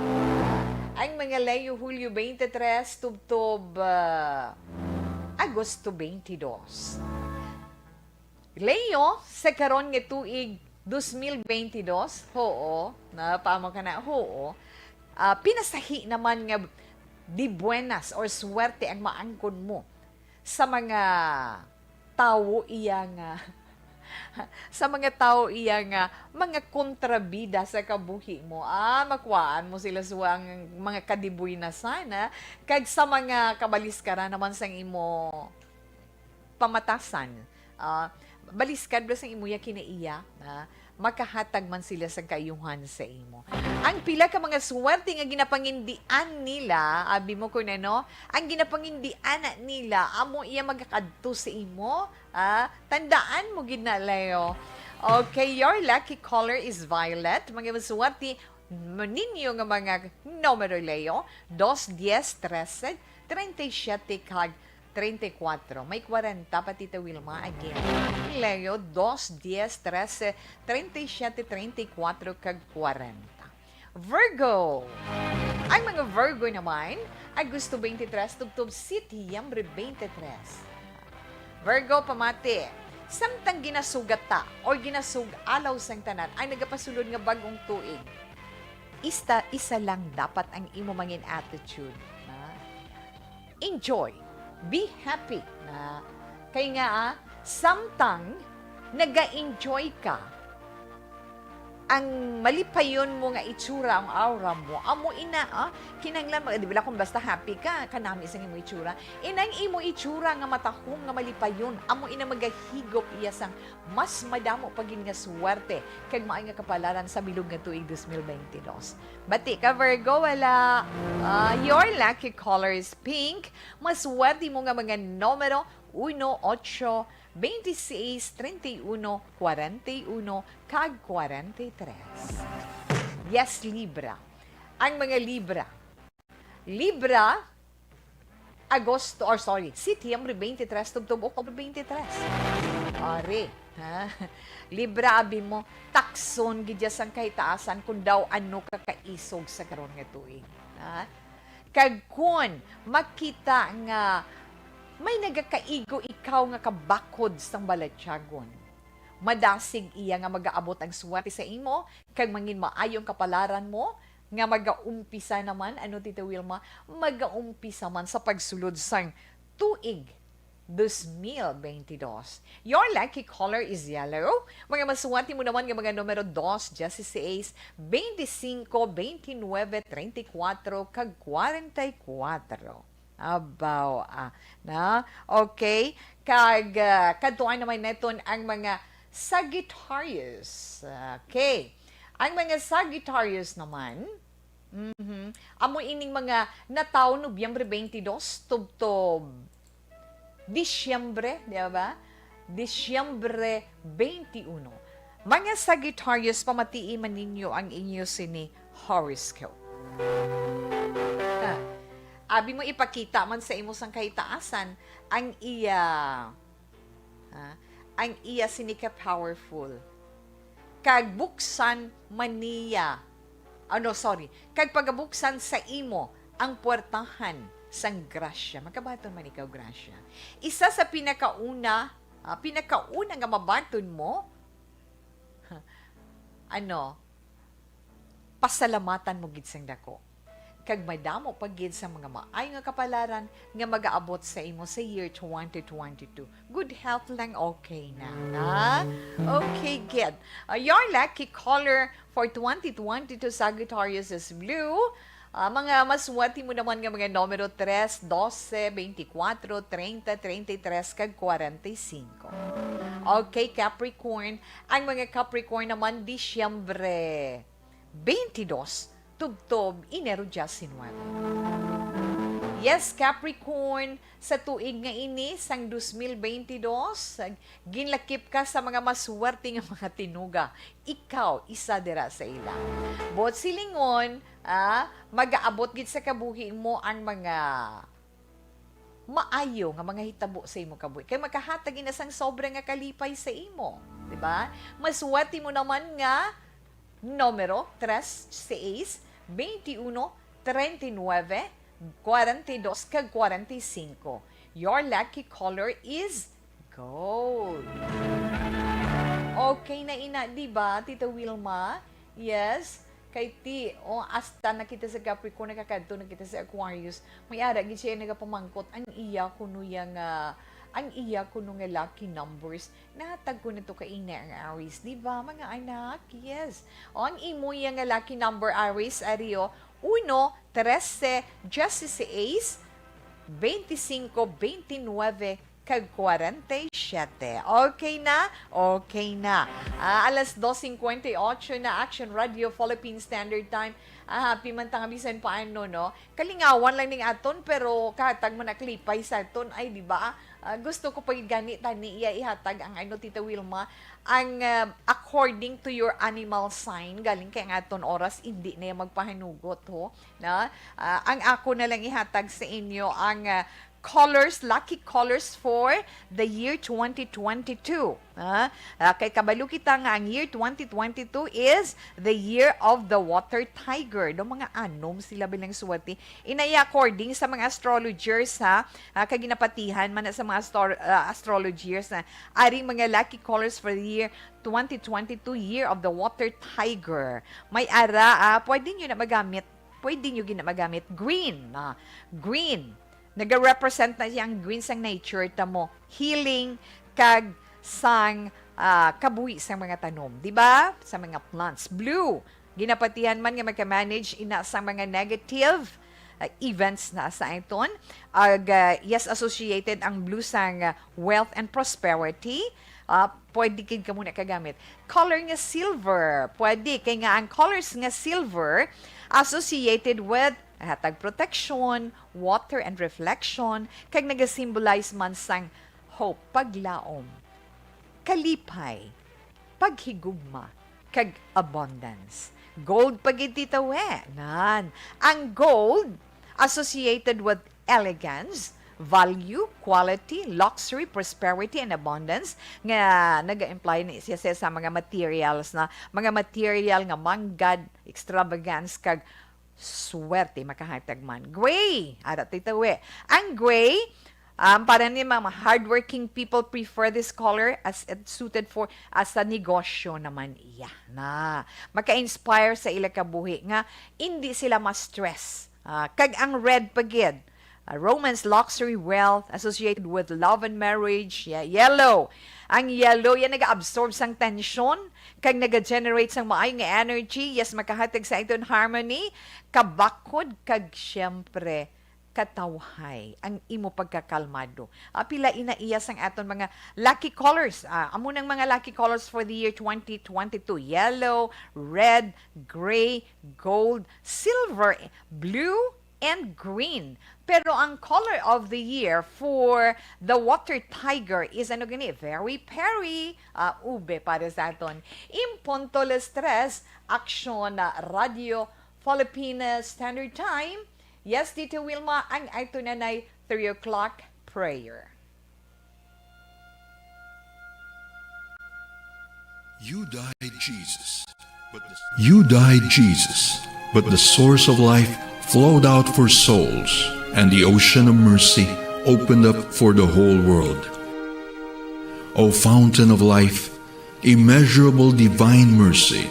Ang mga Leo, Hulyo twenty-three, tubtob, ah, Agosto twenty-two. Leo, sa karon nga tuig, dos mil bentidós, hoo, na, paamo ka na, hoo, ah, pinasahi naman nga di buenas or swerte ang maangkon mo sa mga tawo iya nga, sa mga tawo iya nga mga kontrabida sa kabuhi mo. Ah, makuhaan mo sila sa mga kadibuenasan, ah, kag sa mga kabaliskaran naman sang imo pamatasan. Ah, baliskad bala sang imo ya kinaiya, ah, makahatag man sila sang kaayuhan sa imo. Ang pila ka mga swerte nga ginapangindian nila, abi mo kun ano, ang ginapangindian nila, amo iya magakadto sa imo, ah, tandaan mo gid na, Leo. Okay, your lucky color is violet. Mga maswerte ninyo nga mga numero, Leo, dos, dies, trese, treinta y siete, kag treinta y cuatro. May kwarenta pa, Tita Wilma. Again, Leo, dos, dies, trese, treinta y siete, treinta y cuatro, kag kwarenta. Virgo. Ang mga Virgo naman, Agosto twenty-three, tubtob Setyembre twenty-three. Virgo, pamati, samtang ginasugata o ginasug-alaw sang tanan ang nagapasulod nga bag-ong tuig, ista, isa lang dapat ang imo mangin attitude, na enjoy, be happy, na kay nga, ah, samtang naga-enjoy ka, ang malipayon mo nga itsura, ang aura mo, amo ina, ah, kinahanglan mag-, di ba, kung basta happy ka, kanami sa imo itsura. Inang imo itsura nga matahom, nga malipayon, amo ina magahigop iya sang mas madamo pa gid nga swerte kag maayo nga kapalaran sa bilog nga tuig dos mil bentidós. Bati ka, Virgo, wala? Ah, your lucky color is pink. Maswerte mo nga mga numero, uno, ocho, veintiséis, treinta y uno, cuarenta y uno, kag kwarenta y tres. Yes, Libra. Ang mga Libra. Libra, Agosto, or sorry, Setyembre twenty-three, tubtob October twenty-three. Ari, ha? Libra, abi mo, takson gid ya sang kahitaasan kung daw ano ka kaisog sa karon nga tuig. Ha? Kag kun makita nga may nagakaigo ikaw nga kabakhod sang balatyagon, madasig iya nga magaabot ang swerte sa imo, kag mangin maayo ang kapalaran mo, nga magaumpisa naman, ano, Tita Wilma, magaumpisa man sa pagsulod sang tuig dos mil bentidós. Your lucky color is yellow. Mga masuwati mo naman nga mga numero dos, dieciséis, veinticinco, veintinueve, treinta y cuatro, kag cuarenta y cuatro. Abaw, ah, na? Okay. Kag, ah, kadtuan naman naton ang mga Sagittarius. Okay. Ang mga Sagittarius naman, mhm, amo ining mga natawo Nobyembre twenty-two tubtob Disyembre, di ba? Disyembre twenty-one. Mga Sagittarius, pamatii man ninyo ang inyo sini horoscope. Ah, abi mo ipakita man sa imo sang kahitaasan ang iya, ah, ang iya sini ka powerful. Kag buksan man niya, ano, sorry, kag pagabuksan sa imo ang puwertahan sang grasya. Makabaton man ikaw grasya. Isa sa pinakauna, ah, pinakauna nga mabaton mo, ano, pasalamatan mo gid sang dako. Kag madamo pa gid sa mga maayo nga kapalaran nga magaabot sa imo sa year twenty twenty-two. Good health lang, okay na, ha? Okay, good. Uh, your lucky color for twenty twenty-two Sagittarius is blue. Ah, mga masuwati mo naman nga mga numero tres, dose, beintikwatro, treinta, treinta y tres, kag kwarenta y singko. Okay, Capricorn. Ang mga Capricorn naman, Disyembre twenty-two, tubtob Enero diecinueve. Yes, Capricorn, sa tuig nga ini, sang dos mil bentidós, ginlakip ka sa mga maswerte nga mga tinuga. Ikaw, isa dira sa ila. Buot silingon, ah, magaabot gid sa kabuhi mo ang mga maayo nga mga hitabo sa imo kabuhi. Kay makahatag ina sang sobra nga kalipay sa imo, di ba? Maswerte mo naman nga numero tres, seis, veintiuno, treinta y nueve, cuarenta y dos, kag cuarenta y cinco. Your lucky color is gold. Okay na ina, di ba, Tita Wilma? Yes. Kay ti, oh, hasta na kita sa Capricorn, nakakadto na kita sa Aquarius. May ara gid siya nagapamangkot, ang iya kuno ya nga, ang iya kuno nga lucky numbers. Nahatag ko na to kaina ang Aries, di ba, mga anak? Yes. O, ang imo ya nga lucky number, Aries, ari, oh, uno, trese, dieciséis, veinticinco, veintinueve, kag kwarenta y siyete. Okay na? Okay na. Ah, alas dos cincuenta y ocho na, Action Radio Philippine Standard Time. Ah, happy man ta nga bisan paano, no? Kalingawan lang ning aton, pero kahatag man na kalipay sa aton, ay, di ba? Ah, gusto ko pa gid gani tani iya ihatag ang ano, Tita Wilma, ang, ah, according to your animal sign, galing kay ang aton oras, hindi na iya magpahanugot, ho. Na? Ah, ang ako na lang ihatag sa inyo ang, ah, colors, lucky colors for the year twenty twenty-two. Ah, ah, kay kabalo kita nga ang year twenty twenty-two is the year of the water tiger. Do mga anom sila bilang suwerte. Inaya according sa mga astrologers, ha, ah, kay ginapatihan man na sa mga astro-, ah, astrologers na aring mga lucky colors for the year twenty twenty-two, year of the water tiger. May ara, ah, pwede nyo na magamit, pwede nyo gina magamit green, ah, green. Nagarepresent na siyang green sang nature ta mo, healing, kag sang, ah, kabuhi sang mga tanom, di ba? Sa mga plants. Blue, ginapatihan man nga maka-manage ina sang mga negative, ah, events na sa aton. Ag, ah, yes, associated ang blue sang, ah, wealth and prosperity. Ah, pwede gid kamo na kagamit. Color nga silver, pwede kay nga ang colors nga silver associated with hatag protection, water and reflection, kag nagasimbolize man sang hope, paglaom, kalipay, paghigugma, kag abundance. Gold pa gid, Tita We. Nan, ang gold associated with elegance, value, quality, luxury, prosperity, and abundance, nga naga-imply ni siya sa, sa mga materials na, mga material nga manggad, extravagance, kag swerte makahatag man. Gray, ara, Tita We. Ang gray, um, para ni mga hardworking people prefer this color as it suited for, as sa negosyo naman iya. Na, maka-inspire sa ila kabuhi nga hindi sila ma-stress. Ah, kag ang red pa gid, Uh, romance, luxury, wealth, associated with love and marriage. Yeah, yellow. Ang yellow, yan nag-absorb sang tension, kag nag-generate sang maayo nga energy. Yes, makahatag sa aton harmony, kabakhod, kag siyempre, katawhay ang imo pagkakalmado. Ah, pila ina iya sang aton mga lucky colors. Ah, amo nang mga lucky colors for the year twenty twenty-two. Yellow, red, gray, gold, silver, blue, and green. Pero ang color of the year for the water tiger is ano gani? Very berry. Ah, ube para sa aton. In punto las tres, Aksyon na Radyo Filipina Standard Time. Yes, Tito Wilma, ang ato na nay three o'clock prayer. You died, Jesus, but the You died, Jesus, but the source of life flowed out for souls, and the ocean of mercy opened up for the whole world. O fountain of life, immeasurable divine mercy,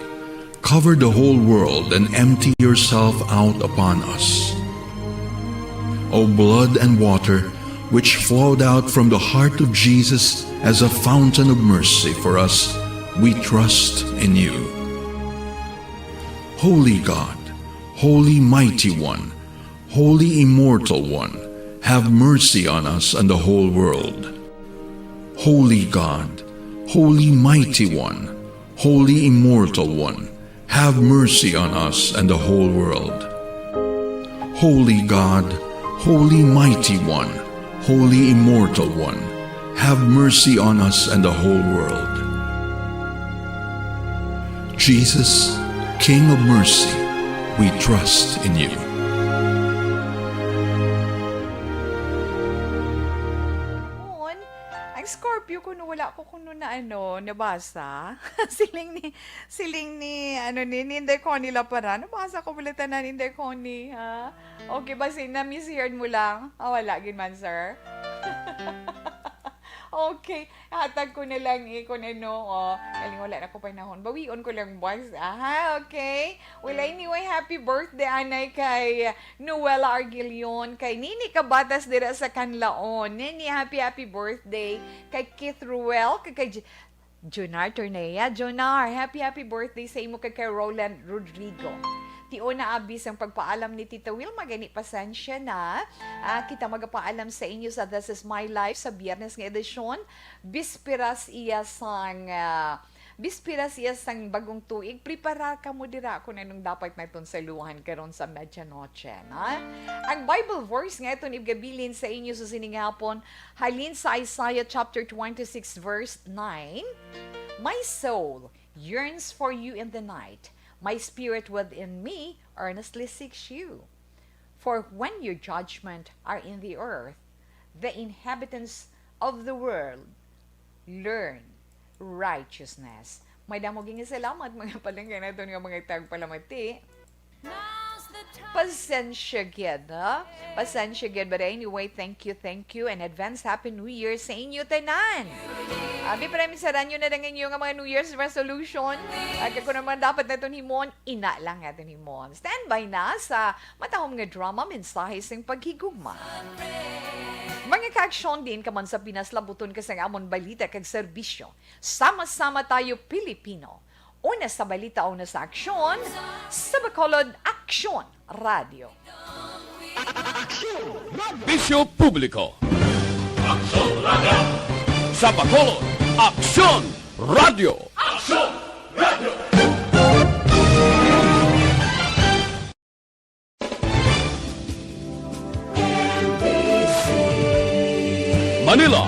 cover the whole world and empty yourself out upon us. O blood and water, which flowed out from the heart of Jesus as a fountain of mercy for us, we trust in you. Holy God, Holy Mighty One, Holy Immortal One, have mercy on us and the whole world. Holy God, Holy Mighty One, Holy Immortal One, have mercy on us and the whole world. Holy God, Holy Mighty One, Holy Immortal One, have mercy on us and the whole world. Jesus, King of mercy, we trust in you. Kuno, ang Scorpio, kuno wala ko kuno na, ano, nabasa. Siling ni, siling ni, ano, ni, ni Inday Connie Lapara. Nabasa ko pala tanan, Inday Connie, ha? Okay, basi na-misheard mo lang. Ah, wala gid man, sir. Okay, hatag ko na lang, eh, kung ano, oh. Galing, wala na ko panahon. Bawion ko lang, boss. Aha, okay. Well, anyway, happy birthday, anay, kay Noela Argilion, kay Nini Kabatas dira sa Canlaon. Nini, happy, happy birthday. Kay Keith Ruel, kay, kay J-, Junar Tornea. Junar, happy, happy birthday sa imo, kay, kay Roland Rodrigo. Ti una, abi sang pagpaalam ni Tita Wilma, gani pasensya na. Ah, kita magapaalam sa inyo sa This Is My Life sa Biyernes nga edisyon. Bisperas iya sang, ah, bisperas iya sang bagong tuig. Preparar kamo dira kung anong dapat naton saluhan karon sa medianoche, na? Ang Bible verse nga aton igabilin sa inyo sa sining hapon, halin sa Isaiah chapter twenty-six, verse nine, "My soul yearns for you in the night. My spirit within me earnestly seeks you. For when your judgment are in the earth, the inhabitants of the world learn righteousness." Madamo gid nga salamat, mga palangga naton nga mga tagpalamati. Pasensya gid, ha? Pasensya gid, but anyway, thank you, thank you, and advance Happy New Year sa inyo tanan. Abi, para misaran nyo na lang inyo nga mga New Year's resolution. At kung naman dapat naton himon, ina lang naton himon. Standby na sa matahom nga drama, mensahe sing paghigugma. Mga kaaksyon, diin ka man sa Pinas, labuton ka sang amon balita kag serbisyo. Sama-sama tayo, Pilipino. Una sa balita, una sa aksyon, sa Bacolod, Aksyon Radio. Bisyo Publiko. Aksyon Radio. Sa Bacolod, Aksyon Radio. Aksyon Radio. Manila,